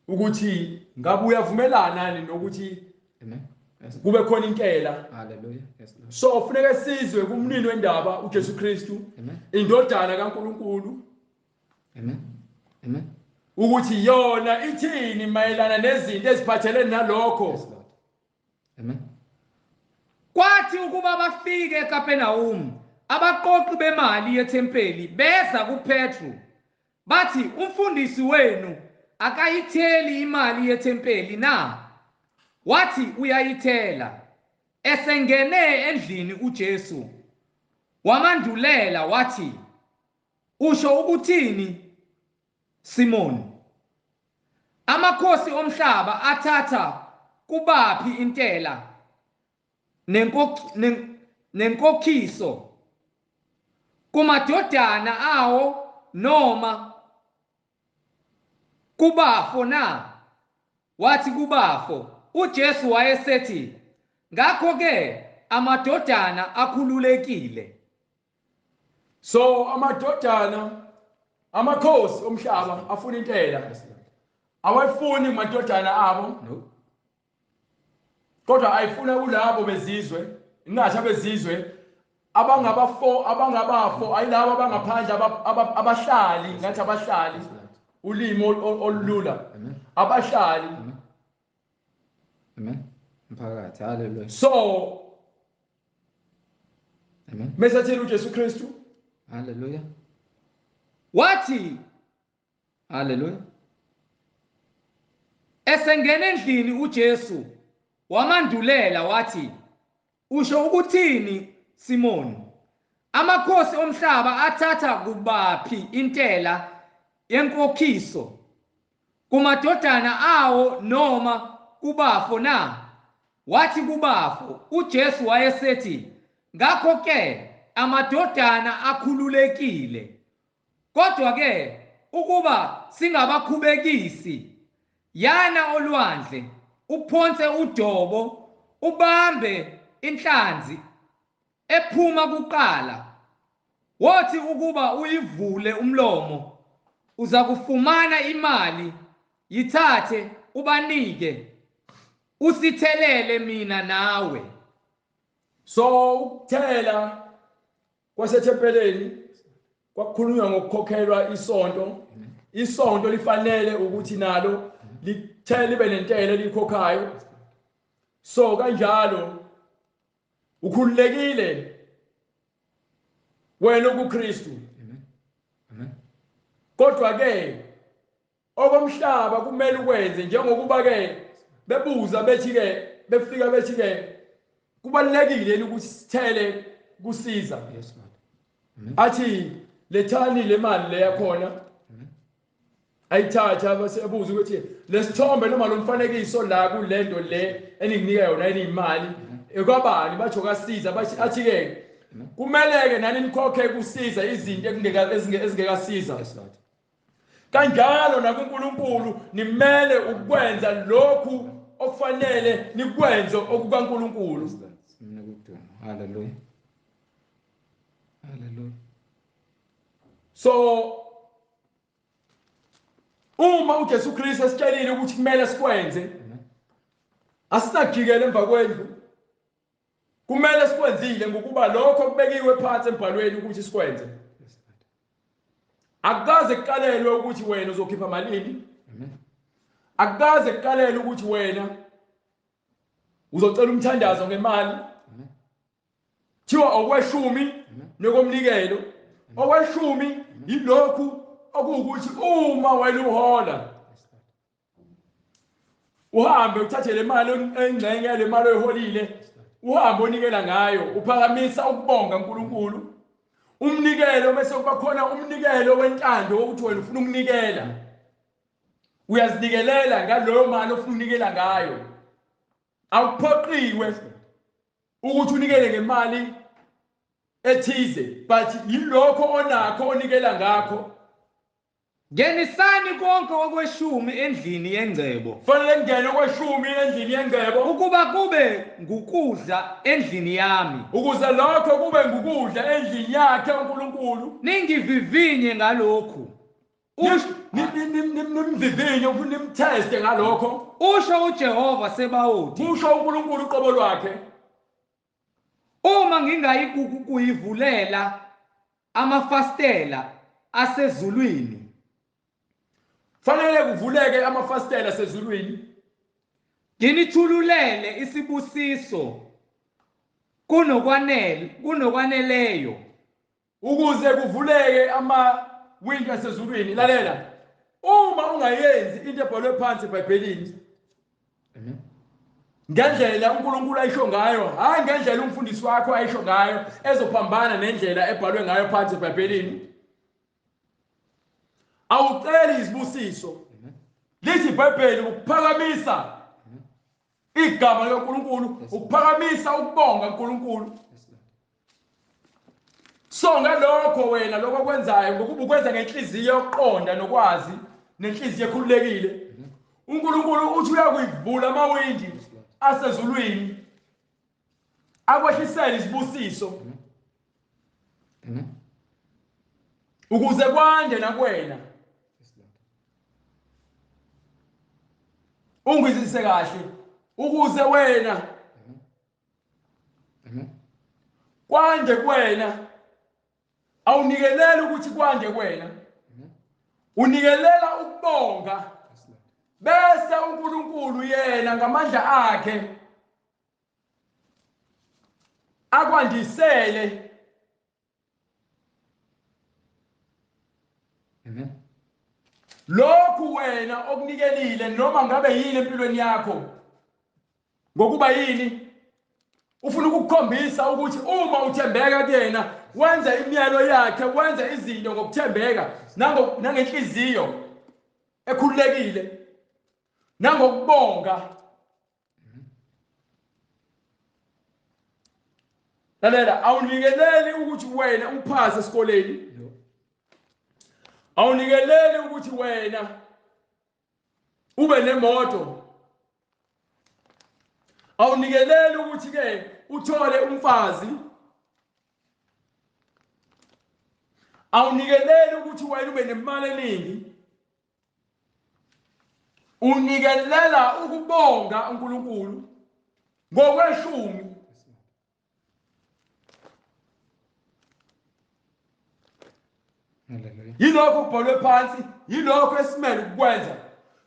ukuthi ngabe uyavumelana nani nokuthi Amen. Yes. kube khona intela. Hallelujah. Yes, Lord. So funeka sizwe kumnini wendaba uJesu Kristu, Amen. indodana kaNkuluNkulu, Amen. Amen. ukuthi yona ithini mayelana nezinto eziphathelene nalokho. Yes, Lord. Amen. Kwathi ukuba bafike eKapenawumi, abaqoqi bemali yethempeli beza kuPetru bathi, umfundisi wenu akayitheli imali yethempeli na? Wathi uyayithela. Esengene endlini uJesu wamandulela wathi, usho ukuthini Simoni? Amakhosi omhlaba athatha kubaphi intela nenkokhiso, kumadodana awo noma kubafo na? Wathi kubafo. uJesu wayesethi, ngakho ke amadodana akhululekile. So amadodana amakhosi omhlaba afuna intela, awayifuni kumadodana abo. No. Kodwa ayifuna kulabo bezizwe, ingathi abezizwe abangabafo, abangabafo ayilabo abangaphandle, abahlali, ngathi abahlali, ulimi olula, abahlali. Amen. Mphakathi. Hallelujah. So Amen. mesathini uJesu Kristu? Hallelujah. Wathi, hallelujah. Esengena endlini uJesu wamandulela wathi, usho ukuthini Simoni? Amakhosi omhlaba athatha kubaphi intela yenkokhiso, kumadodana awo noma kubafo na? Wathi kubafo. uJesu wayesethi, ngakho ke amadodana akhululekile. Kodwa ke ukuba singabakhubekisi, yana olwandle uphonse udobo ubambe inhlanzi ephuma kuqala. Wothi ukuba uyivule umlomo, uza kufumana imali, yithathe ubanike, usithelele mina nawe. So ukuthela kwasethempeleni kwakukhulunywa ngokukhokhelwa isonto. Isonto lifanele ukuthi nalo lithele, libe nentela elikhokhayo. So kanjalo ukhululekile wena kuKristu. Amen. Amen. Kodwa ke okomhlaba kumele ukwenze njengokuba ke bebuza bethi ke befika bethi ke kubalekile ukuthi sithele kusiza. Yes, Lord. Amen. Athi lethani le mali le yakhona. Amen. Ayithatha bese ebuza ukuthi lesithombe noma lo mfanekiso la kulento le eninginika yona eniyimali ekwabani, batsho kasiza, bathi athi ke kumele ke nani nikhokhe kusiza izinto ekungeka ezingekasiza. Yes, Lord. Kanjalo nakuNkulunkulu nimele ukwenza lokhu okufanele nikwenze okukaNkulunkulu. Simnika udumo. Hallelujah. Hallelujah. So uma uJesu Kristu esitshelile ukuthi kumele sikwenze, asinajikela emva kwendlu. Kumele sikwenzile ngokuba lokho kubekiwe phansi embhalweni ukuthi sikwenze. Yes, Lord. Akukaze kuqalelwe ukuthi wena uzokhipha malini. Amen. Akukaze kuqalelwe ukuthi wena uzocela umthandazo ngemali. Amen. Thiwa okweshumi nokomnikelo. Okweshumi yilokhu okuwukuthi uma wena uhola Yes, Lord. uhambe uthathe le mali engxenye le mali oyiholile, uhambe onikela ngayo, uphakamisa ukubonga uNkulunkulu. Umnikelo bese kuba khona umnikelo wentando wokuthi wena ufuna ukunikela, uyazinikelela ngaloyo mali ofuna ukunikela ngayo, awuphoqiwe. Ukuthi unikele ngemali ethize, but yilokho onakho onikela ngakho. Ngenisani konke okweshumi endlini yengcebo. Fanele ngene okweshumi endlini yengcebo. Ukuba kube ngukudla endlini yami. Ukuze lokho kube ngukudla endlini yakhe uNkulunkulu. Ningivivinye ngalokhu. Nimvivinye, nimteste ngalokho. Usho uJehova Sebawoti. Usho uNkulunkulu uqobo lwakhe. Uma ngingayikuyivulela amafastela asezulwini. Fanele kuvuleke amafastela asezulwini. Nginithululele isibusiso kunokwaneleyo. Ukuze kuvuleke amawindi asezulwini. Lalela. Uma ungayenzi into ebhalwe phansi eBhayibhelini. Amen. Ngendlela uNkulunkulu ayisho ngayo, hayi ngendlela umfundisi wakho ayisho ngayo, ezophambana nendlela ebhalwe ngayo phansi eBhayibhelini. Awuceli izibusiso. Lithi iBhayibheli ukuphakamisa igama likaNkulunkulu, ukuphakamisa ukubonga uNkulunkulu. So ngalokho wena lokho okwenzayo ngokuba ukwenza ngenhliziyo yokuqonda nokwazi nenhliziyo ekhululekile. uNkulunkulu uthi uyakuyivula amawindi asezulwini akwehlisele izibusiso ukuze kwande nakuwena. Ungizise kahle, ukuze wena kwande kuwena. Awunikelela ukuthi kwande kuwena, unikelela ukubonga, bese uNkulunkulu yena ngamandla akhe akwandisele. Amen. Lokhu wena okunikelile noma ngabe yini empilweni yakho, ngokuba yini ufuna ukukukhombisa ukuthi uma uthembeka kuyena, wenza imiyalo yakhe, wenza izinto ngokuthembeka nangenhliziyo ekhululekile nangokubonga. Lalela, awunikeleli ukuthi wena uphase esikoleni. Awunikeleli ukuthi wena ube nemoto. Awunikeleli ukuthi ke uthole umfazi. Awunikeleli ukuthi wena ube nemali eningi. Unikelela ukubonga uNkulunkulu ngokweshumi. Yilokho okubhalwe phansi, yilokho esimele ukukwenza.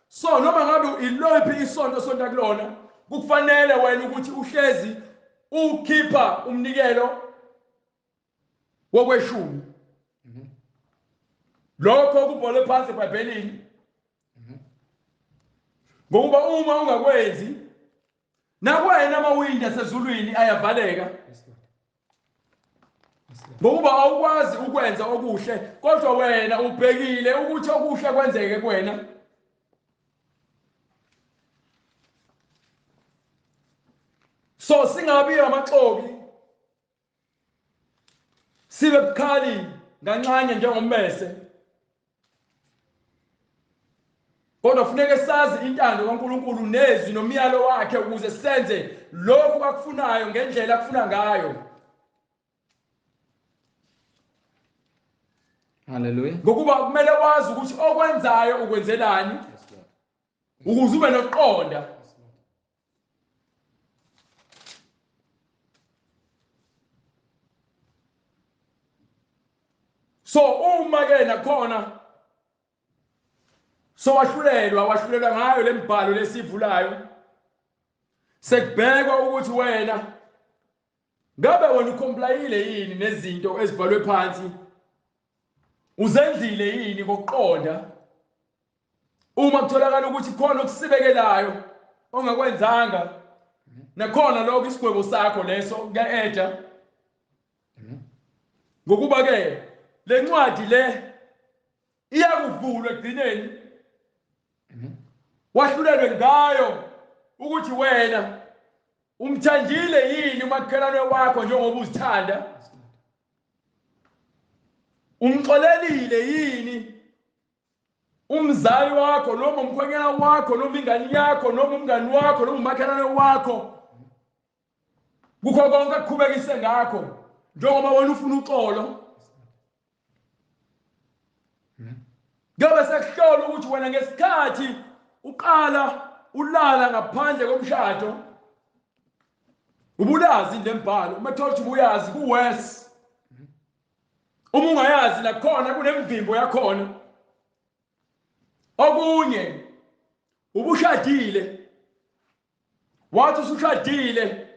So noma ngabe ilophi isonto sonta kulona, kufanele wena ukuthi uhlezi ukhipha umnikelo wokweshumi. Lokho kubhalwe phansi eBhayibhelini. Ngokuba uma ungakwenzi, nakwena amawindi asezulwini ayavaleka. Ngokuba awukwazi ukwenza okuhle, kodwa wena ubhekile ukuthi okuhle kwenzeke kuwena. So singabi amaxoki, sibe bukhali nganxanye njengommese, kodwa funeke sazi intando kaNkulunkulu nezwi nomyalo wakhe ukuze senze lokhu akufunayo ngendlela akufuna ngayo. Hallelujah. Ngokuba kumele wazi ukuthi okwenzayo ukwenzelani, ukuze ube nokuqonda. So uma ke nakhona so wahlulelwa ngayo lembhalo lesivulayo, sekubhekwa ukuthi wena ngabe wena ucomplyile yini nezinto ezibhalwe phansi, uzenzile yini ngokuqonda. Uma kutholakala ukuthi khona okusibekelayo ongakwenzanga, nakhona lokho isigwebo sakho leso kuya-eja. Ngokuba ke le ncwadi le iyakuvulwa ekugcineni, wahlulelwe ngayo ukuthi wena Umthandile yini umakhelwane wakho njengoba uzithanda? Umxolelile yini umzali wakho noma umkhwenyana wakho noma ingane yakho noma umngani wakho noma umakhelwane wakho kukho konke akukhubekise ngakho njengoba wena ufuna uxolo? Ngoba sekuhlola ukuthi wena ngesikhathi uqala ulala ngaphandle komshado ubulazi lembhalo, uma thola ukuthi ubuyazi kuwes, uma ungayazi nakhona kunemvimbo yakhona. Okunye ubushadile, wathi usushadile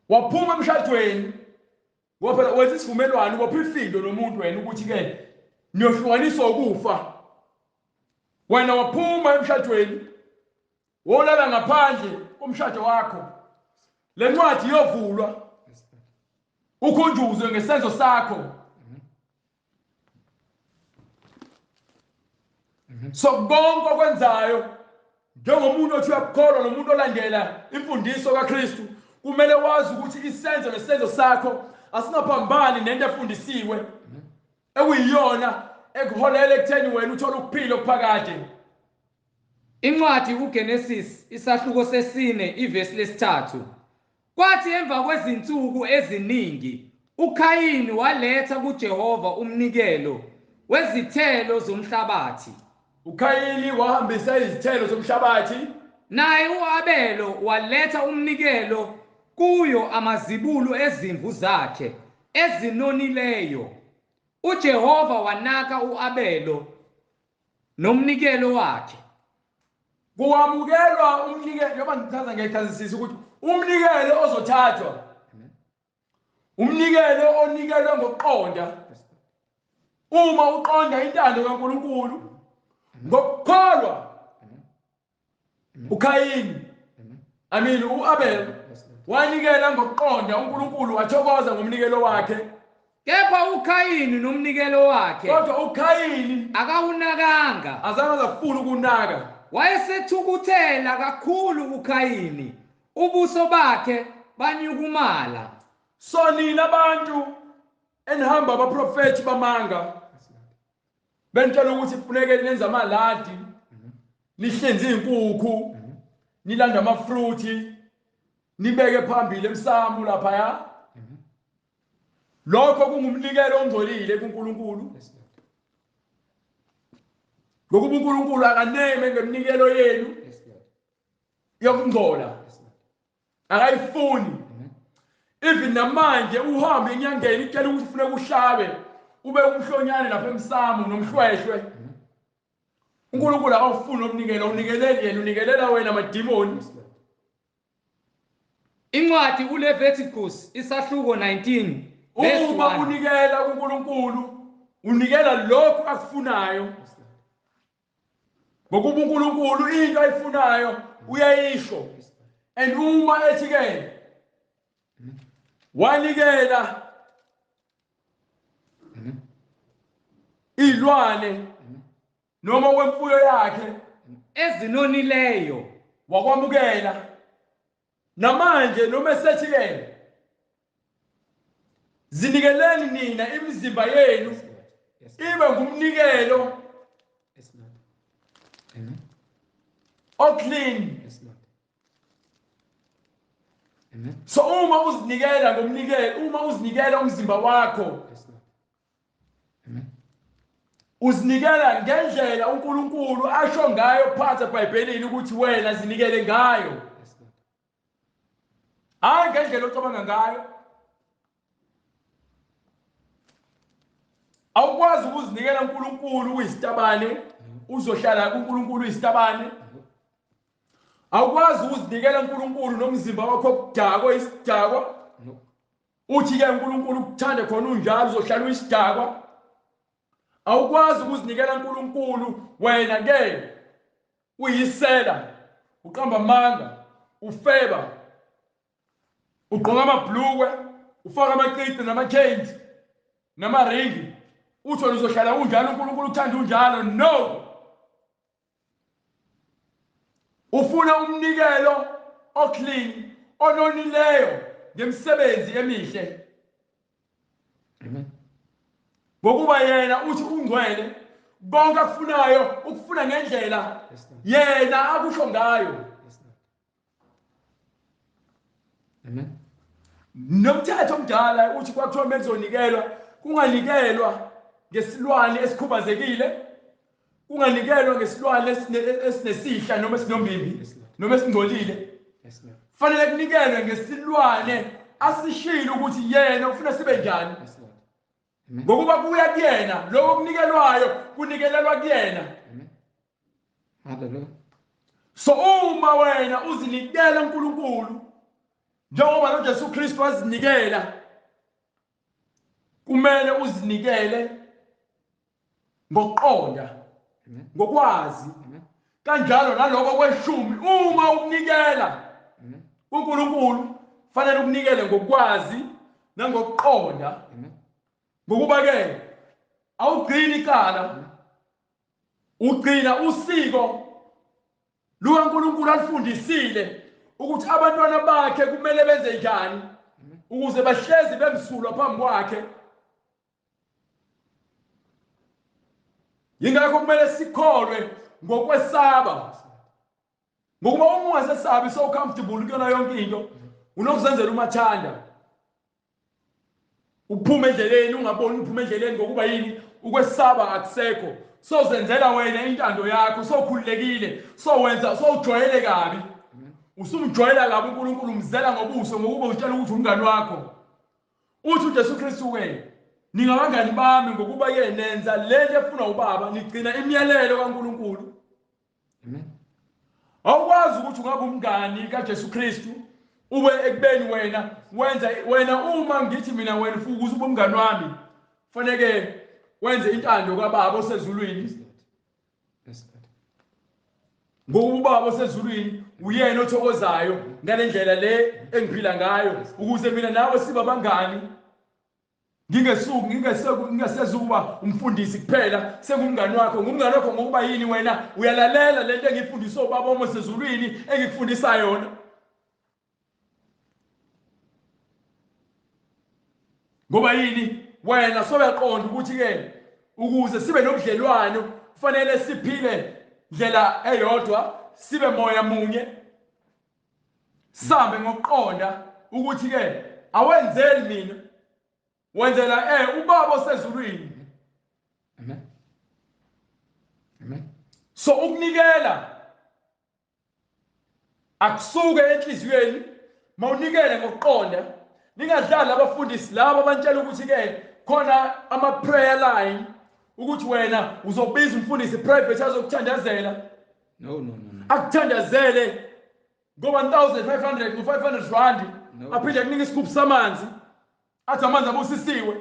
waphuma emshadweni, ngoba phela wenza isivumelwano, ubopha ifindo nomuntu wena ukuthi ke niyohlukaniswa ukufa. Wena waphuma emshadweni wolala ngaphandle komshado wakho, le ncwadi iyovulwa ukhunjuzwe ngesenzo sakho. So konke okwenzayo njengomuntu othi uyakukholwa nomuntu olandela imfundiso kaKristu, kumele wazi ukuthi isenzo nesenzo sakho asingaphambani nento efundisiwe ekuyiyona ekuholela ekutheni wena uthole ukuphila okuphakade. Incwadi uGenesis isahluko sesine ivesi 3. Kwathi emva kwezinsuku eziningi uKhayini waletha kuJehova umnikelo wezithelo zomhlabathi. uKhayini wahambisa izithelo zomhlabathi. Naye uAbelo waletha umnikelo kuyo amazibulo ezimvu zakhe ezinonileyo. uJehova wanaka uAbelo nomnikelo wakhe. Kuwamukelwa umnikelo, njengoba ngichaza ngiyayichazisisa ukuthi umnikelo ozothathwa, umnikelo onikelwe ngokuqonda, uma uqonda intando kaNkulunkulu ngokukholwa. uKhayini, I mean uAbel wanikela ngokuqonda, uNkulunkulu wathokoza ngomnikelo wakhe. Kepha uKhayini nomnikelo wakhe, kodwa uKhayini akawunakanga, azange azafuna ukunaka. Wayesethukuthela kakhulu uKhayini, ubuso bakhe banyukumala. So nina abantu enihamba abaprofethi bamanga benitshela ukuthi kufuneke nenze amaladi, nihlinze izinkukhu, nilande amafruthi, nibeke phambili emsamo laphaya, lokho kungumnikelo ongcolile kuNkulunkulu. Ngokuba uNkulunkulu akaneme ngeminikelo yenu yokungcola, akayifuni. Even namanje uhambe enyangeni itshela ukuthi kufuneka uhlabe ube umhlonyane lapha emsamo nomhlwehlwe, uNkulunkulu akawufuni umnikelo, unikeleli yena, unikelela wena amadimoni. Incwadi uLeviticus isahluko 19 Uma unikela kuNkulunkulu unikela lokhu akufunayo, ngokuba uNkulunkulu into ayifunayo uyayisho. And uma ethi ke wanikela ilwane noma kwemfuyo yakhe ezinonileyo wakwamukela, namanje noma esethi ke zinikeleni nina imizimba yenu ibe ngumnikelo oclean. So uma uzinikela ngomnikelo, uma uzinikela umzimba wakho, uzinikela ngendlela uNkulunkulu asho ngayo phansi eBhayibhelini ukuthi wena zinikele ngayo, hayi ngendlela ocabanga ngayo. Awukwazi ukuzinikela uNkulunkulu uyisitabane, uzohlala kuNkulunkulu uyisitabane. Awukwazi ukuzinikela uNkulunkulu nomzimba wakho okudakwa isidakwa, uthi ke uNkulunkulu ukuthande khona unjalo, uzohlala uyisidakwa. Awukwazi ukuzinikela uNkulunkulu wena ke uyisela, uqamba amanga, ufeba, ugqoka amabhlukwe, ufaka amacici nama-chains namaringi, uthi wena uzohlala unjalo, uNkulunkulu uthanda unjalo. No, ufuna umnikelo oclean, ononileyo ngemisebenzi emihle. Amen. Ngokuba yena uthi ungcwele, konke akufunayo ukufuna ngendlela yena akusho ngayo. Amen. Nomthetho omdala uthi kwakuthiwa mekuzonikelwa kunganikelwa ngesilwane esikhubazekile, kunganikelwa ngesilwane esinesihla noma esinombimbi noma esingcolile. Fanele kunikelwe ngesilwane asishilo ukuthi yena ufuna sibe njani. Ngokuba kuya kuyena lokho kunikelwayo kunikelelwa kuyena. Hallelujah. So uma wena uzinikela uNkulunkulu njengoba noJesu Kristu wazinikela, kumele uzinikele ngokuqonda, ngokwazi. Kanjalo naloko kweshumi uma ukunikela uNkulunkulu fanele ukunikele ngokwazi nangokuqonda. Ngokuba ke awugcini icala, ugcina usiko lukaNkulunkulu alifundisile ukuthi abantwana bakhe kumele benze njani ukuze bahlezi bemsulwa phambi kwakhe. Yingakho kumele sikholwe ngokwesaba, ngokuba uma ungasesabi so comfortable kuyona yonke into, unokuzenzela umathanda, uphume endleleni ungaboni uphume endleleni. Ngokuba yini? Ukwesaba akusekho, sozenzela wena intando yakho, sokhululekile, sowenza, sowujwayele kabi, usumjwayela kabi uNkulunkulu, umzela ngobuso ngokuba utshela ukuthi umngani wakho. Uthi uJesu Kristu ke, ningabangani bami ngokuba ke nenza lento efuna ubaba, nigcina imiyalelo kaNkulunkulu. Amen. Awukwazi ukuthi ungabe umngani kaJesu Kristu ube ekubeni wena wenza wena. Uma ngithi mina wena ufuna ukuze ube umngani wami, faneke wenze intando kaBaba osezulwini. Ngokuba uBaba osezulwini uyena othokozayo ngalendlela le engiphila ngayo, ukuze mina nawe sibe abangani. Ngingesuku ngingesezukuba umfundisi kuphela, sengumngani wakho. Ngumngani wakho ngokuba yini? Wena uyalalela lento engifundiswa uBaba osezulwini engikufundisa yona. Ngoba yini? Wena soyaqonda ukuthi ke ukuze sibe nobudlelwano kufanele siphile ndlela eyodwa, sibe moya munye, sambe ngokuqonda ukuthi ke awenzeli mina, wenzela uBaba osezulwini. Amen. Amen. So ukunikela akusuke enhliziyweni, mawunikele ngokuqonda. Ningadlali abafundisi laba abantshela ukuthi ke khona ama prayer line ukuthi wena uzobiza umfundisi private azokuthandazela. No, no, no, no. Akuthandazele ngo 1500 ngo 500 rand, aphinde kunike isigubhu samanzi athi amanzi abusisiwe.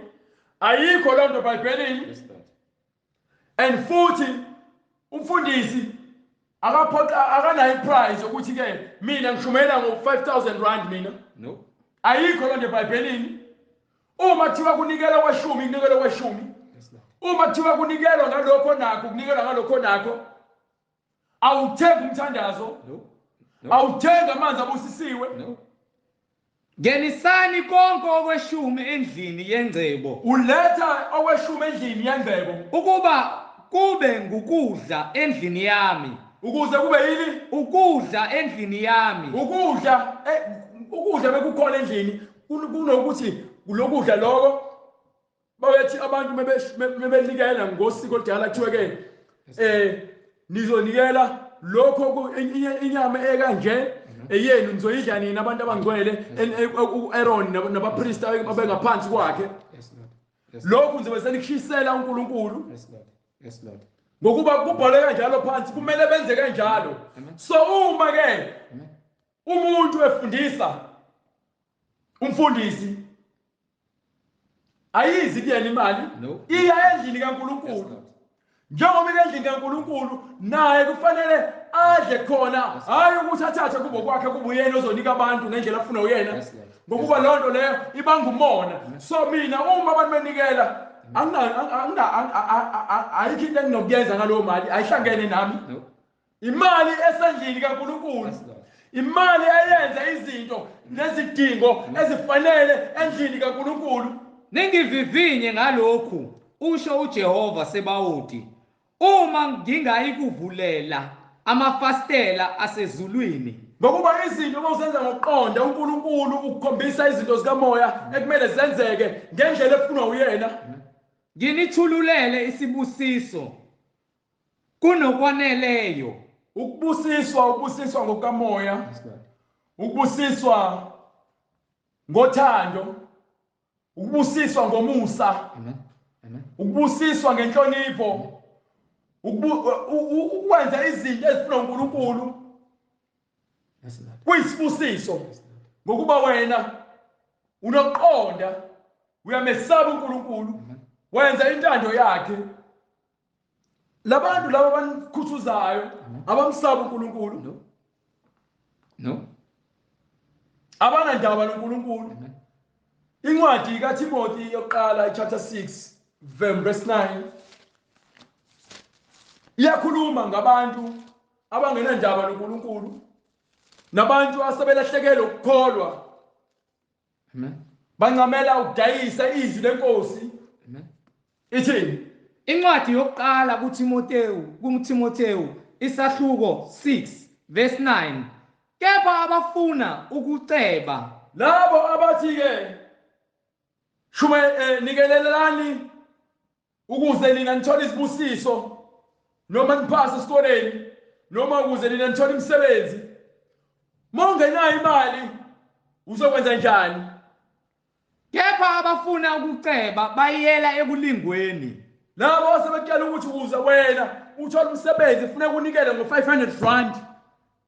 Ayikho loo nto eBhayibhelini. And futhi umfundisi akaphoqa, akanayo iprice ukuthi ke mina ngishumela ngo 5000 rand mina. No. Ayikho loo nto eBhayibhelini. Uma kuthiwa kunikelwa kweshumi, kunikelwa kweshumi. Uma kuthiwa kunikelwa ngalokho nakho, kunikelwa ngalokho nakho. Awuthengi umthandazo. No. Awuthengi amanzi abusisiwe. No. Ngenisani konke okweshumi endlini yengcebo. Uletha okweshumi endlini yengcebo. Ukuba kube ngukudla endlini yami. Ukuze kube yini? Ukudla endlini yami. Ukudla, ukudla bekukhona endlini. Kunokuthi lokudla lokho bayethi abantu mebenikela ngosiko oludala kuthiwe ke nizonikela lokho inyama ekanje eyenu nizoyidla nina abantu abangcwele, uAaron nabapriest abengaphansi kwakhe. Lokhu nizobe senikushisela uNkulunkulu. Yes Lord. Ngokuba kubhalwe kanjalo phansi, kumele benze kanjalo. So uma ke umuntu efundisa, umfundisi ayizi kuyena imali, iya endlini kaNkulunkulu. Njengoba ile endlini kaNkulunkulu naye kufanele adle khona, hayi ukuthi athathe kubo kwakhe kube uyena ozonika abantu ngendlela afuna uyena, ngokuba loo nto leyo ibanga umona. So mina uma abantu benikela ayikho into enginokuyenza ngalowo mali, ayihlangene nami. Imali esendlini kaNkulunkulu. Imali eyenza izinto nezidingo ezifanele endlini kaNkulunkulu. Ningivivinye ngalokhu, usho uJehova Sebawoti, uma ngingayikuvulela amafastela asezulwini. Ngokuba izinto uma uzenza ngokuqonda, uNkulunkulu ukukhombisa izinto zikamoya ekumele zenzeke ngendlela efunwa uyena. Nginithululele isibusiso kunokwaneleyo. Ukubusiswa, ukubusiswa ngokukamoya, ukubusiswa ngothando, ukubusiswa ngomusa, ukubusiswa ngenhlonipho, ukwenza izinto ezifunwa uNkulunkulu kuyisibusiso, ngokuba wena unokuqonda, uyamesaba uNkulunkulu, wenza intando yakhe. Labantu laba abanikhuthuzayo abamsaba uNkulunkulu, no, abanandaba noNkulunkulu. Incwadi kaTimothy yokuqala chapter 6 verse 9 iyakhuluma ngabantu abangenandaba noNkulunkulu nabantu asebelahlekelwe ukukholwa. Amen. Bancamela ukudayisa izwi lenkosi. Amen. Ithini? Incwadi yokuqala kuTimothewu isahluko 6 verse 9. Kepha abafuna ukuceba, labo abathi ke shume nikelelani ukuze nina nithole isibusiso, noma niphase esikoleni, noma ukuze nina nithole imisebenzi. Mawungenayo imali uzokwenza njani? Kepha abafuna ukuceba bayela ekulingweni. Labo sebetshela ukuthi ukuze wena uthole umsebenzi kufuneka unikele ngo-500 rand.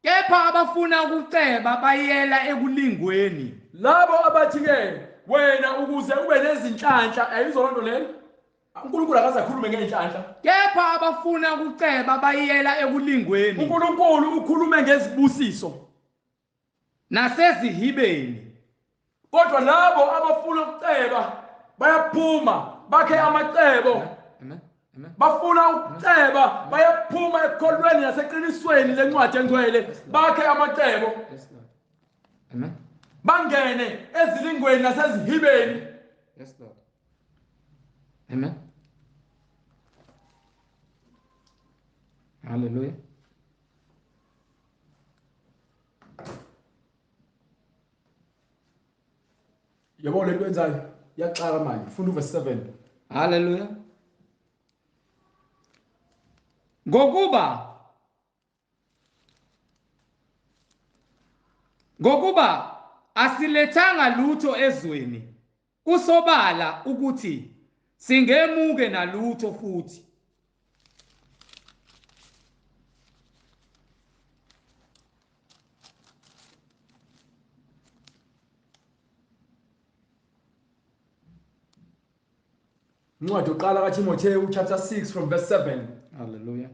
Kepha abafuna ukuceba bayela ekulingweni. Labo abathi ke wena ukuze ube nezinhlanhla, ayizona nto leyo. uNkulunkulu akaze akhulume ngeenhlanhla. Kepha abafuna ukuceba bayela ekulingweni. uNkulunkulu ukhulume ngezibusiso nasezihibeni. Kodwa labo abafuna ukuceba bayaphuma bakhe amacebo. Amen. Amen. Bafuna ukuceba bayaphuma ekukholweni naseqinisweni lencwadi engcwele, bakhe amacebo. Yes Lord. Amen. Bangene ezilingweni nasezihibeni. Yes Lord. Amen. Hallelujah. Yabo lento enzayo iyaxaka manje. Funda uverse 7. Hallelujah. Ngokuba asilethanga lutho ezweni, kusobala ukuthi singemuke nalutho futhi. Incwadi yokuqala kaTimothewu chapter 6 from verse 7. Hallelujah.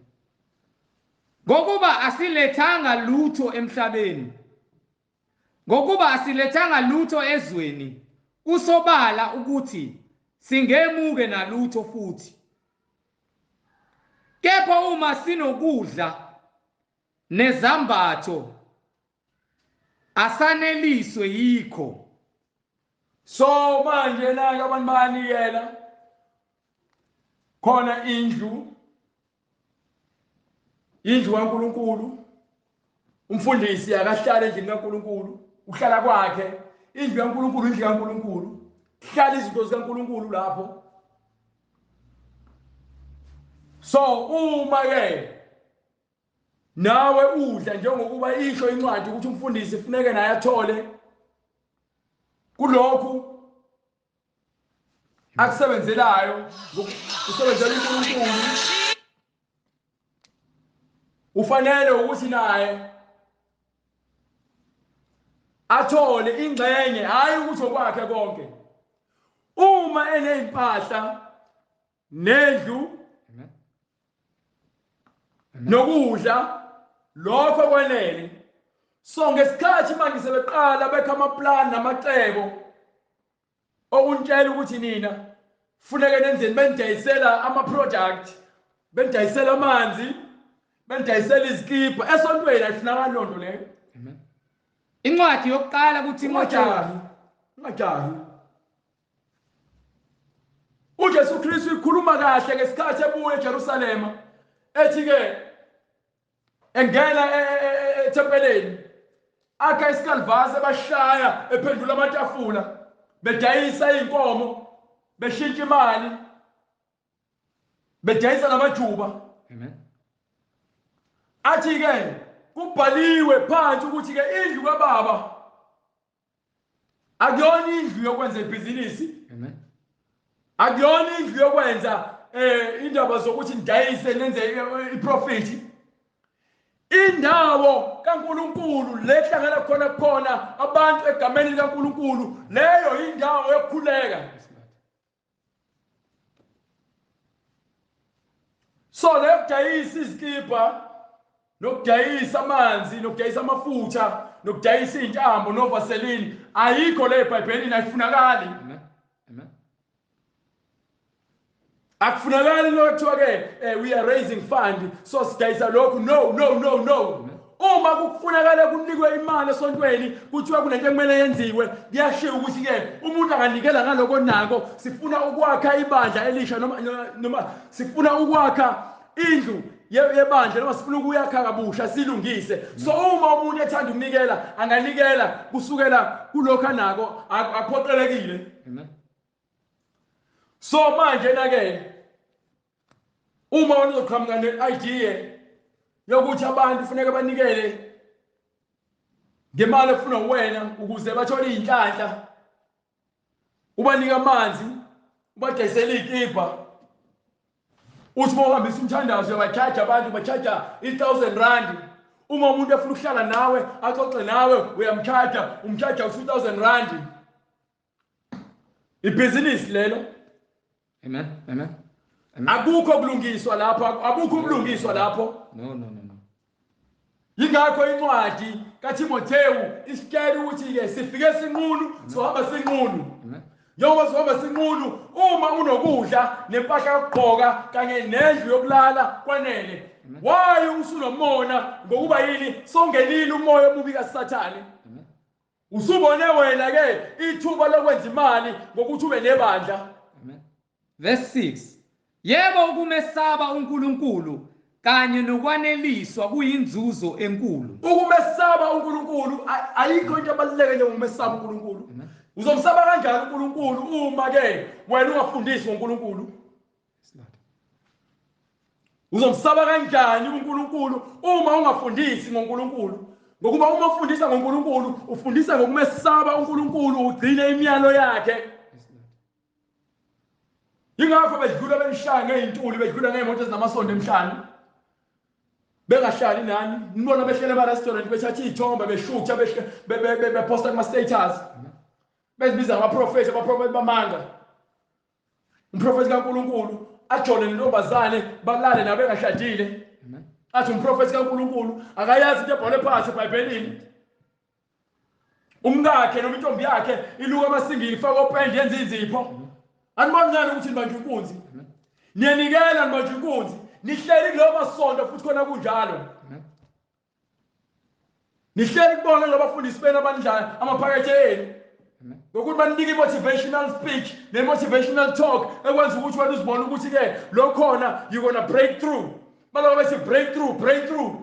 Ngokuba asilethanga lutho emhlabeni, ngokuba asilethanga lutho ezweni, kusobala ukuthi singemuke nalutho futhi. Kepha uma sinokudla nezambatho asaneliswe yikho. So manje nake abantu bayanikela khona indlu kaNkulunkulu. Umfundisi akahlala endlini kaNkulunkulu, uhlala kwakhe. Indlu kaNkulunkulu, indlu kaNkulunkulu, hlala izinto zikaNkulunkulu lapho. So uma ke nawe udla njengokuba isho incwadi ukuthi umfundisi kufuneke naye athole kulokhu akusebenzelayo, usebenzela uNkulunkulu, ufanele ukuthi naye athole ingxenye, hayi ukuthi okwakhe konke. Uma enezimpahla nendlu nokudla, lokho kwanele. So ngesikhathi manje sebeqala bekha amaplan namacebo okuntshela ukuthi nina funeke nenzeni, benidayisela ama-product, benidayisela amanzi, benidayisela izikibha. Esontweni ayifunakali loo nto leyo. Amen. Incwadi yokuqala kuThimothewu. Ungajahi, ungajahi. UJesu Kristu ikhuluma kahle ngesikhathi ebuya eJerusalema, ethi ke engena ethempelini, akha isikalvasi, bashaya ephendula amatafula, bedayisa izinkomo, beshintsha imali, bedayisa namajuba. Amen. Athi ke kubhaliwe phansi ukuthi ke indlu kaBaba akuyona indlu yokwenza ibhizinisi. Amen. Akuyona indlu yokwenza indaba zokuthi nidayise nenze iprofit. Indawo kaNkuluNkulu lehlangana khona khona abantu egameni likaNkuluNkulu, leyo indawo yokukhuleka. So lekudayisa izikibha, nokudayisa amanzi, nokudayisa amafutha, nokudayisa intambo novaseline, ayikho le eBhayibhelini, ayifunakali. Amen. Amen. Akufunakali lokuthiwa ke we are raising fund, so sidayisa lokhu. No, no, no, no. Uma kufunakala kunikwe imali esontweni, kuthiwa kunento ekumele yenziwe, kuyashiwo ukuthi ke umuntu anganikela ngaloko nako. Sifuna ukwakha ibandla elisha, noma sifuna ukwakha indlu yebandla, noma sifuna ukuyakha kabusha silungise. So uma umuntu ethanda ukunikela, anganikela kusukela kulokho anako, akuphoqelekile. Amen. So manje na ke uma wena uzoqhamuka ne-idea yokuthi abantu kufuneka banikele ngemali efunwa wena ukuze bathole izinhlanhla, ubanike amanzi, ubadayisele izikibha, uthi uma uhambisa umthandazo uyabachaja abantu, bachaja i-1000 rand. Uma umuntu efuna ukuhlala nawe axoxe nawe, uyamchaja, umchaja u-2000 rand. Ibhizinisi lelo. Amen. Amen. Amen. Akukho kulungiswa lapho, akukho ubulungiswa lapho. No, no, no, no. Yingakho incwadi kaThimothewu isitshela ukuthi ke sifike sinqunu, sohamba sinqunu. Amen. Njengoba sohamba sinqunu, uma unokudla nempahla yokugqoka kanye nendlu yokulala kwanele. Why usunomona? Ngokuba yini? Songenile umoya omubi kaSathane. Amen. Usubone wena ke ithuba lokwenza imali ngokuthi ube nebandla. Amen. Verse 6. Yebo, ukumesaba uNkulunkulu kanye nokwaneliswa kuyinzuzo enkulu. Ukumesaba uNkulunkulu, ayikho into ebaluleke njengokumesaba uNkulunkulu. Amen. Uzomsaba kanjani uNkulunkulu uma ke wena ungafundisi ngoNkulunkulu? Uzomsaba kanjani uNkulunkulu uma ungafundisi ngoNkulunkulu? Ngokuba uma ufundisa ngoNkulunkulu, ufundisa ngokumesaba uNkulunkulu, ugcine imiyalo yakhe. Yingakho bedlula benishaya ngey'ntuli, bedlula ngey'moto ezinamasondo emhlane, bengahlali nani. Nibona behlele ema-restaurant, bethatha iy'thombe, beshutha, bephosta kuma-status, bezibiza ngabaprofethi, abaprofethi bamanga. Umprofethi kaNkulunkulu ajole nentombazane, balale nabo bengashadile. Amen. Athi umprofethi kaNkulunkulu akayazi into ebhalwe phansi eBhayibhelini. Umkakhe noma intombi yakhe iluka amasingili, ifaka opende, yenza izipho. Aniboni ngani ukuthi nibanjwe inkunzi? Niyanikela, nibanjwe inkunzi. Nihleli kulowo masonto futhi khona kunjalo. Amen. Nihleli kubona labafundisi benu abanidla amaphakethe enu. Amen. Ngokuthi banike i-motivational speech ne-motivational talk ekwenza ukuthi wena uzibone ukuthi ke lo khona you gonna break through. Baloko bethi breakthrough, breakthrough.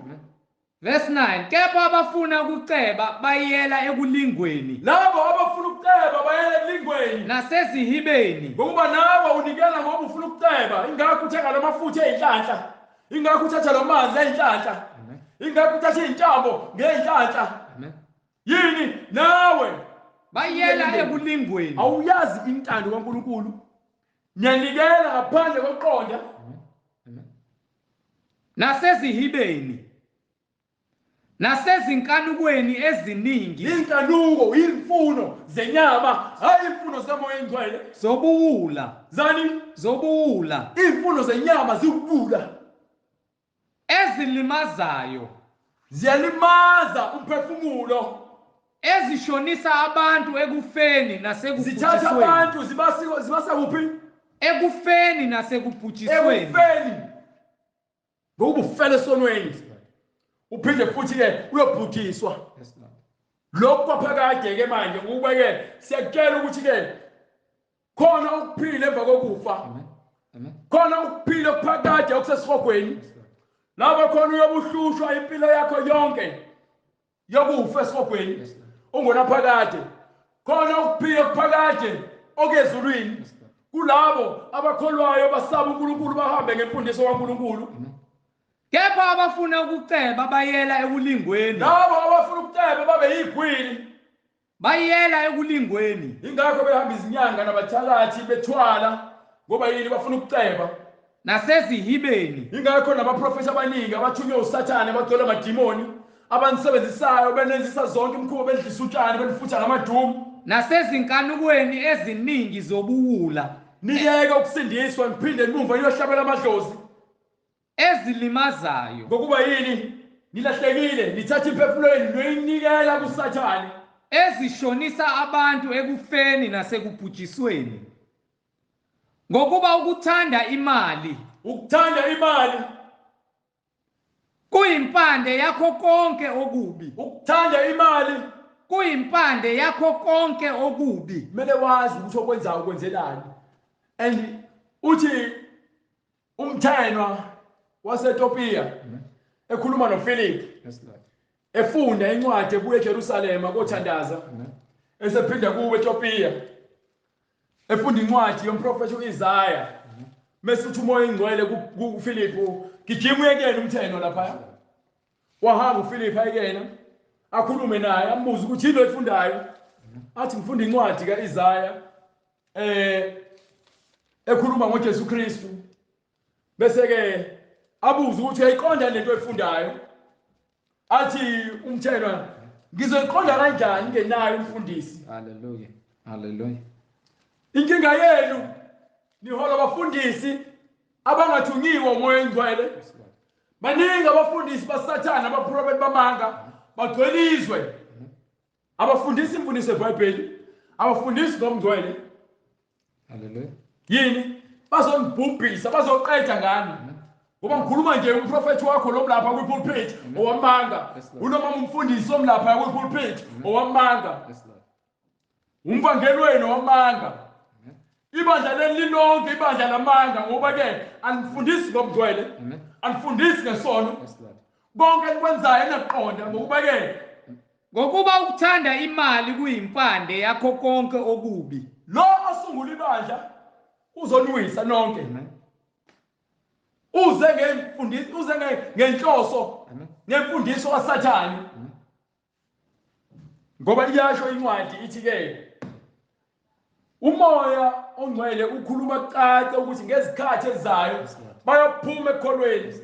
Verse 9. Kepha abafuna ukuceba bayela ekulingweni. Labo abafuna ukuceba bayela ekulingweni. Nasezihibeni. Ngokuba nawe unikela ngoba ufuna ukuceba. Ingakho uthenga lamafutha ezinhlanhla. Ingakho uthatha lamanzi ezinhlanhla. Amen. Ingakho uthatha izintambo ngeenhlanhla. Amen. Yini nawe? Bayela ekulingweni. Awuyazi intando kaNkuluNkulu. Niyanikela ngaphandle kokuqonda. Amen. Nasezihibeni. Nasezinkanukweni eziningi. Inkanuko, imfuno zenyama, hayi imfuno zikaMoya oNgcwele. Zobuwula. Zani? Zobuwula. Imfuno zenyama ziwubuwula. Ezilimazayo. Ziyalimaza umphefumulo. Ezishonisa abantu ekufeni nasekubhujisweni. Zithatha abantu zibasa kuphi? Ekufeni nasekubhujisweni. Ekufeni. Ngokuba ufele esonweni. Uphinde futhi ke uyobhujiswa. Yes, Lord. Lokhu kwaphakade ke manje ngokuba ke siyakutshela ukuthi ke khona ukuphila emva kokufa. Amen. Khona ukuphila okuphakade okusesihogweni. Lapho khona uyobuhlushwa impilo yakho yonke yokufa esihogweni ungonaphakade. Khona ukuphila okuphakade okezulwini kulabo abakholwayo basaba uNkulunkulu bahambe ngemfundiso kaNkulunkulu. Kepha abafuna ukuceba bayela ekulingweni. Labo abafuna ukuceba babe yigwili. Bayela ekulingweni. Ingakho behamba izinyanga nabathakathi bethwala ngoba yini bafuna ukuceba. Nasezihibeni. Ingakho nabaprofeti abaningi abathunywe uSathane abagcwele amadimoni abanisebenzisayo benenzisa zonke imikhuba bedlisa utshani benifutha ngamadumu. Nasezinkanukweni eziningi zobuwula. Niyeke ukusindiswa niphinde nimumva niyohlabela amadlozi. Ezilimazayo. Ngokuba yini nilahlekile nithatha imphefumulo yenu niyoyinikela kuSathane. Ezishonisa abantu ekufeni nasekubhujisweni. Ngokuba ukuthanda imali, ukuthanda imali kuyimpande yakho konke okubi. Ukuthanda imali kuyimpande yakho konke okubi. Kumele wazi ukuthi okwenzayo ukwenzelani. And uthi umthenwa waseTopiya ekhuluma noPhilip efunda incwadi ebuye eJerusalema kothandaza esephinda kuwe eTopiya efunda incwadi yomprofeti uIsaya mase uthi uMoya oNgcwele kuPhilip gijima uye kuyena umthenwa lapha. Wahamba uPhilip ayekena akhulume naye ambuze ukuthi yini oyifundayo. Athi ngifunda incwadi kaIsaya ekhuluma ngoJesu Kristu. Bese ke abuze ukuthi uyayiqonda lento oyifundayo. Athi umthenwa ngizoyiqonda kanjani ngenayo umfundisi. Hallelujah. Hallelujah. Inkinga yenu nihola abafundisi abangathunyiwe uMoya oNgcwele. Baningi abafundisi basathana abaprofeti bamanga bagcwele izwe. Abafundisi imfundiso eBhayibheli, abafundisi ngomngcwele. Hallelujah. Yini? Bazonibhubhisa, bazoqeda ngani. Ngoba ngikhuluma nje umprofeti wakho lo mlapha kwi-pulpit owamanga. Unoma umfundisi omlapha kwi-pulpit owamanga. Umvangeli wenu owamanga. Ibandla leli lilonke ibandla lamanga ngoba ke anifundisi ngomngcwele, anifundisi ngesono. Konke enikwenzayo enaqonda ngokuba ke ngokuba ukuthanda imali kuyimpande yakho konke okubi. Lo osungula ibandla uzonwisa nonke. Uze ngemfundiso, uze ngenhloso, ngemfundiso kaSathane. Ngoba iyasho incwadi ithi ke uMoya oNgcwele ukhuluma kucace ukuthi ngezikhathi ezizayo bayophuma ekukholweni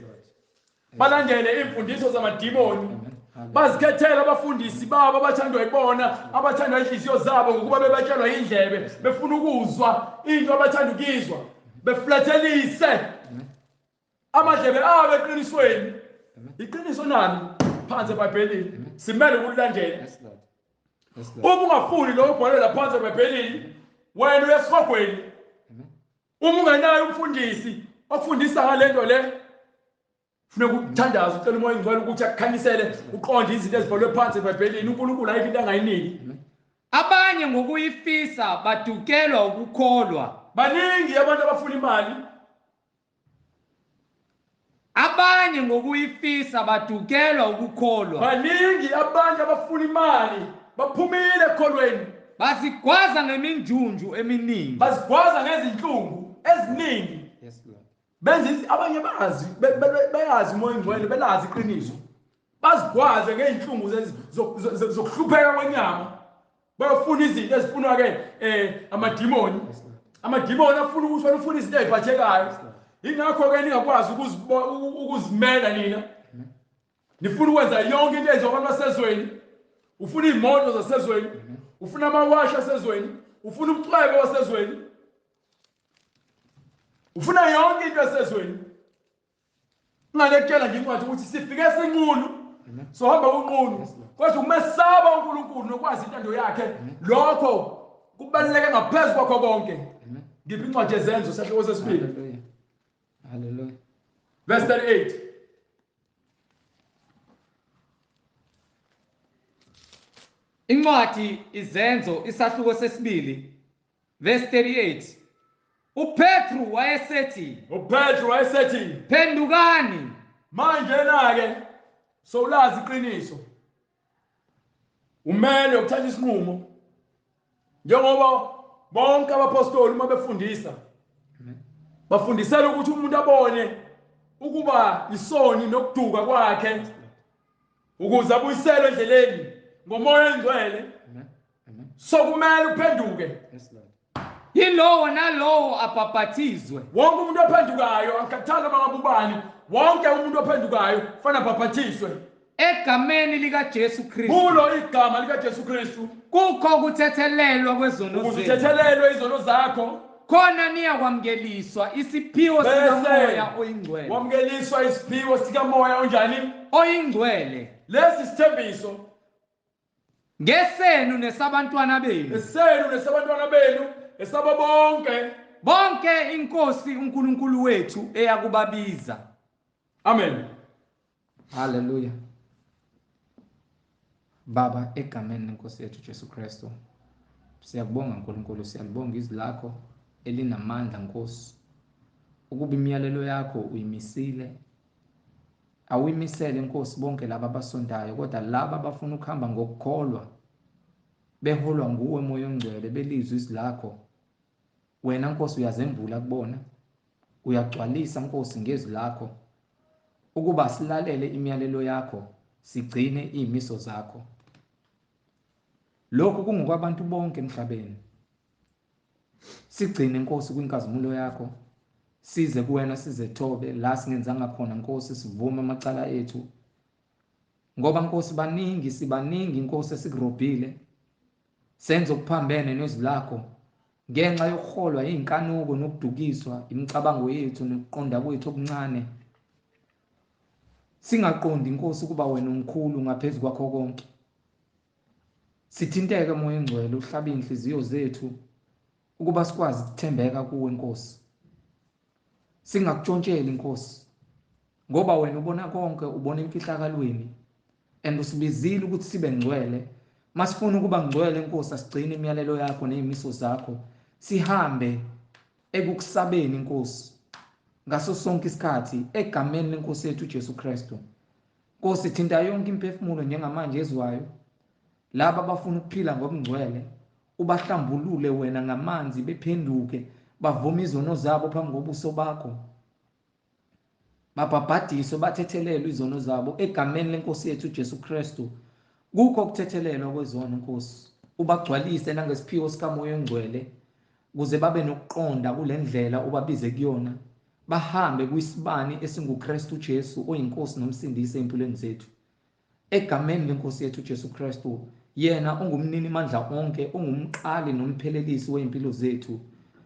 balandele imfundiso zamadimoni. Bazikhethela abafundisi babo abathandwa yibona, abathandwa inhliziyo zabo ngokuba bebatshelwa indlebe, befuna ukuzwa into abathanda ukuyizwa, beflathelise amadlebe abo eqinisweni. Iqiniso nani phansi eBhayibhelini simele ukulilandela. Uma ungafuni lo ubhalwe lapha phansi eBhayibhelini wena uyesihogweni. Uma ungenayo umfundisi okufundisa ngalento le funeka ukuthandaza ucela uMoya oNgcwele ukuthi akukhanyisele uqonde izinto ezibhalwe phansi eBhayibhelini. uNkulunkulu ayikho into angayiniki. Abanye ngokuyifisa badukelwa ukukholwa. Baningi abantu abafuna imali. Abanye ngokuyifisa badukelwa ukukholwa. Baningi abantu abafuna imali baphumile ekukholweni. Bazigwaza ngeminjunju eminingi. Bazigwaza ngezinhlungu eziningi. Yes Lord. Benza abanye bazi bayazi uMoya oNgcwele belazi iqiniso. Bazigwaze ngeinhlungu zokuhlupheka kwenyama. Bayofuna izinto ezifunwa ke amadimoni. Amadimoni afuna ukuthi wena ufuna izinto eziphathekayo. Ingakho ke ningakwazi ukuzimela nina. Nifuna ukwenza yonke into eyenziwa abantu basezweni. Ufuna imoto zasezweni, ufuna amawashi asezweni, ufuna ubucwebe wasezweni. Ufuna yonke into esezweni. Ungalekutshela nje incwadi ukuthi sifike sinqunu. Sohamba unqunu. Kodwa ukumesaba uNkulunkulu nokwazi intando yakhe lokho kubaluleke ngaphezulu kwakho konke. Ngiphi incwadi yeZenzo sahluko sesibili. Hallelujah. Verse 38. Incwadi Izenzo isahluko sesibili verse 38. uPetru wayesethi, uPetru wayesethi, phendukani. Manje na ke sowulazi iqiniso, umele ukuthatha isinqumo njengoba bonke abapostoli uma befundisa bafundisela ukuthi umuntu abone ukuba isoni nokuduka kwakhe ukuze abuyiselwe endleleni ngomoya ongcwele. Sokumele uphenduke. Yilowo nalowo abhabhathizwe. Wonke umuntu ophendukayo, angikhathali noma ngabe ubani, wonke umuntu ophendukayo kufanele abhabhathiswe egameni likaJesu Kristu. Kulo igama likaJesu Kristu kukho ukuthethelelwa kwezono ukuze zenu. uthethelelwe izono zakho. Khona niyakwamukeliswa isiphiwo Bese sikaMoya oyiNgcwele. Wamukeliswa isiphiwo sikaMoya onjani? Oyingcwele. Lesi sithembiso ngesenu nesabantwana benu. Esenu nesabantwana benu, esabo bonke. Bonke iNkosi uNkulunkulu wethu eyakubabiza. Amen. Hallelujah. Baba, egameni lenkosi yethu Jesu Kristu, siyakubonga uNkulunkulu, siyalibonga izwi lakho elinamandla Nkosi. Ukuba imiyalelo yakho uyimisile, awuyimisele Nkosi bonke laba abasontayo, kodwa laba abafuna ukuhamba ngokukholwa beholwa nguwe Moya oNgcwele, belizwe izwi lakho. Wena Nkosi uyazembula kubona, uyagcwalisa Nkosi ngezwi lakho ukuba silalele imiyalelo yakho, sigcine izimiso zakho. Lokhu kungokwabantu bonke emhlabeni. Sigcine Nkosi kwinkazimulo yakho, size kuwena sizethobe la singenzanga khona Nkosi, sivume amacala ethu, ngoba Nkosi baningi, sibaningi Nkosi esikurobhile, senze okuphambene nezwi lakho ngenxa yokuholwa inkanuko nokudukiswa imicabango yethu nokuqonda kwethu okuncane. Singaqondi Nkosi ukuba wena umkhulu ngaphezulu kwakho konke. Sithinteke Moya oNgcwele, uhlabe inhliziyo zethu ukuba sikwazi ukuthembeka kuwe Nkosi. Singakutshontsheli Nkosi, ngoba wena ubona konke, ubona imfihlakalweni, and usibizile ukuthi sibe ngcwele. Masifuna ukuba ngcwele Nkosi, asigcine imiyalelo yakho nezimiso zakho, sihambe ekukusabeni Nkosi ngaso sonke isikhathi, egameni lenkosi yethu Jesu Kristu. Nkosi, thinta yonke imphefumulo njengamanje ezwayo, laba abafuna ukuphila ngobungcwele, ubahlambulule wena ngamanzi, bephenduke bavume izono zabo phambi kobuso bakho, babhabhadiswe, bathethelelwe izono zabo egameni lenkosi yethu Jesu Kristu. Kukho ukuthethelelwa kwezono Nkosi, ubagcwalise nangesiphiwo sikaMoya oNgcwele ukuze babe nokuqonda kule ndlela obabize kuyona, bahambe kwisibani esinguKristu Jesu oyinkosi nomsindisi empilweni zethu. Egameni lenkosi yethu Jesu Kristu, yena ongumnini mandla onke, ongumqali nomphelelisi weimpilo zethu,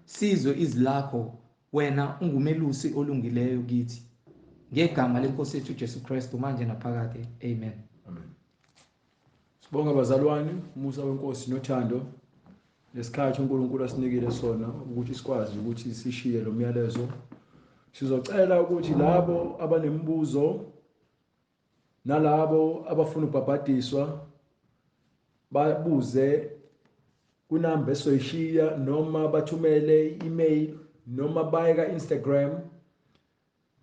sizwe izwi lakho, wena ungumelusi olungileyo kithi. Ngegama lenkosi yethu Jesu Kristu, manje naphakade. Amen. Amen. Sibonga bazalwane, umusa wenkosi nothando lesikhathi uNkulunkulu asinikile sona ukuthi sikwazi ukuthi sishiye lo myalezo. Sizocela ukuthi labo abanemibuzo nalabo abafuna ukubhabhadiswa babuze kunamba esoyishiya, noma bathumele i-email, noma baye ka-Instagram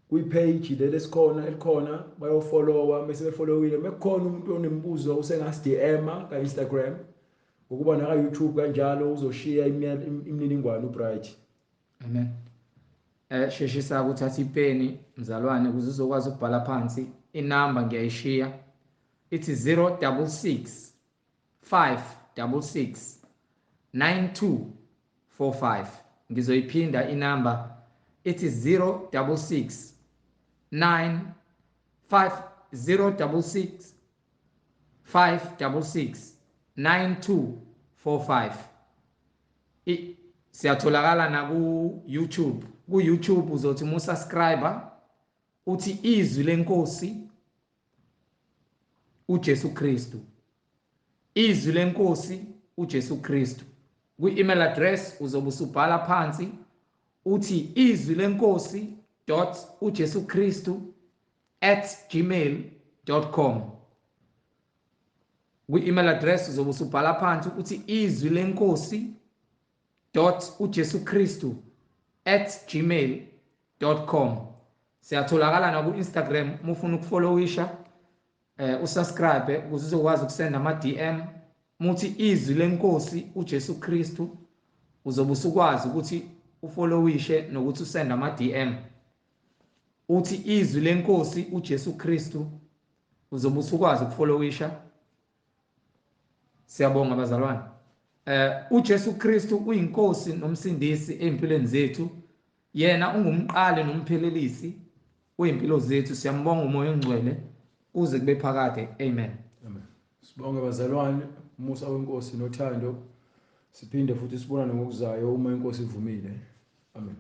kwi-page leli esikhona elikhona, bayofollowa. Mase befollowile, mekukhona umuntu onemibuzo usengasi-DM ka-Instagram, ngokuba naka-YouTube kanjalo, uzoshiya imininingwane uBright. Amen. Sheshisa ukuthatha ipeni mzalwane ukuze uzokwazi ukubhala phansi inamba, ngiyayishiya, ithi 066 566 9245. Ngizoyiphinda inamba, ithi 066 9 5 066 566 9245. Siyatholakala na ku YouTube. Ku YouTube uzothi uma usubscribe uthi izwi lenkosi uJesu Kristu, izwi lenkosi uJesu Kristu. Kwi-email address uzobe usubhala phansi uthi izwi lenkosi dot uJesu Kristu @gmail.com. Kwi-email address uzobe usubhala phansi ukuthi izwi lenkosi dot uJesu Kristu @gmail.com. Siyatholakala na ku-Instagram uma ufuna ukufollowisha, usubscribe ukuze uzokwazi ukusenda ama-DM. Muthi izwi lenkosi uJesu Kristu, uzobe usukwazi ukuthi ufollowishe nokuthi usende ama-DM. Uthi izwi lenkosi uJesu Kristu, uzobe usukwazi ukufollowisha. Siyabonga bazalwane. UJesu Kristu uyinkosi nomsindisi ezimpilweni zethu. Yena ungumqali nomphelelisi wezimpilo zethu. Siyambonga uMoya oNgcwele kuze kube phakade. Amen. Amen. Sibonge bazalwane, umusa wenkosi nothando. Siphinde futhi sibonane ngokuzayo uma inkosi ivumile. Amen.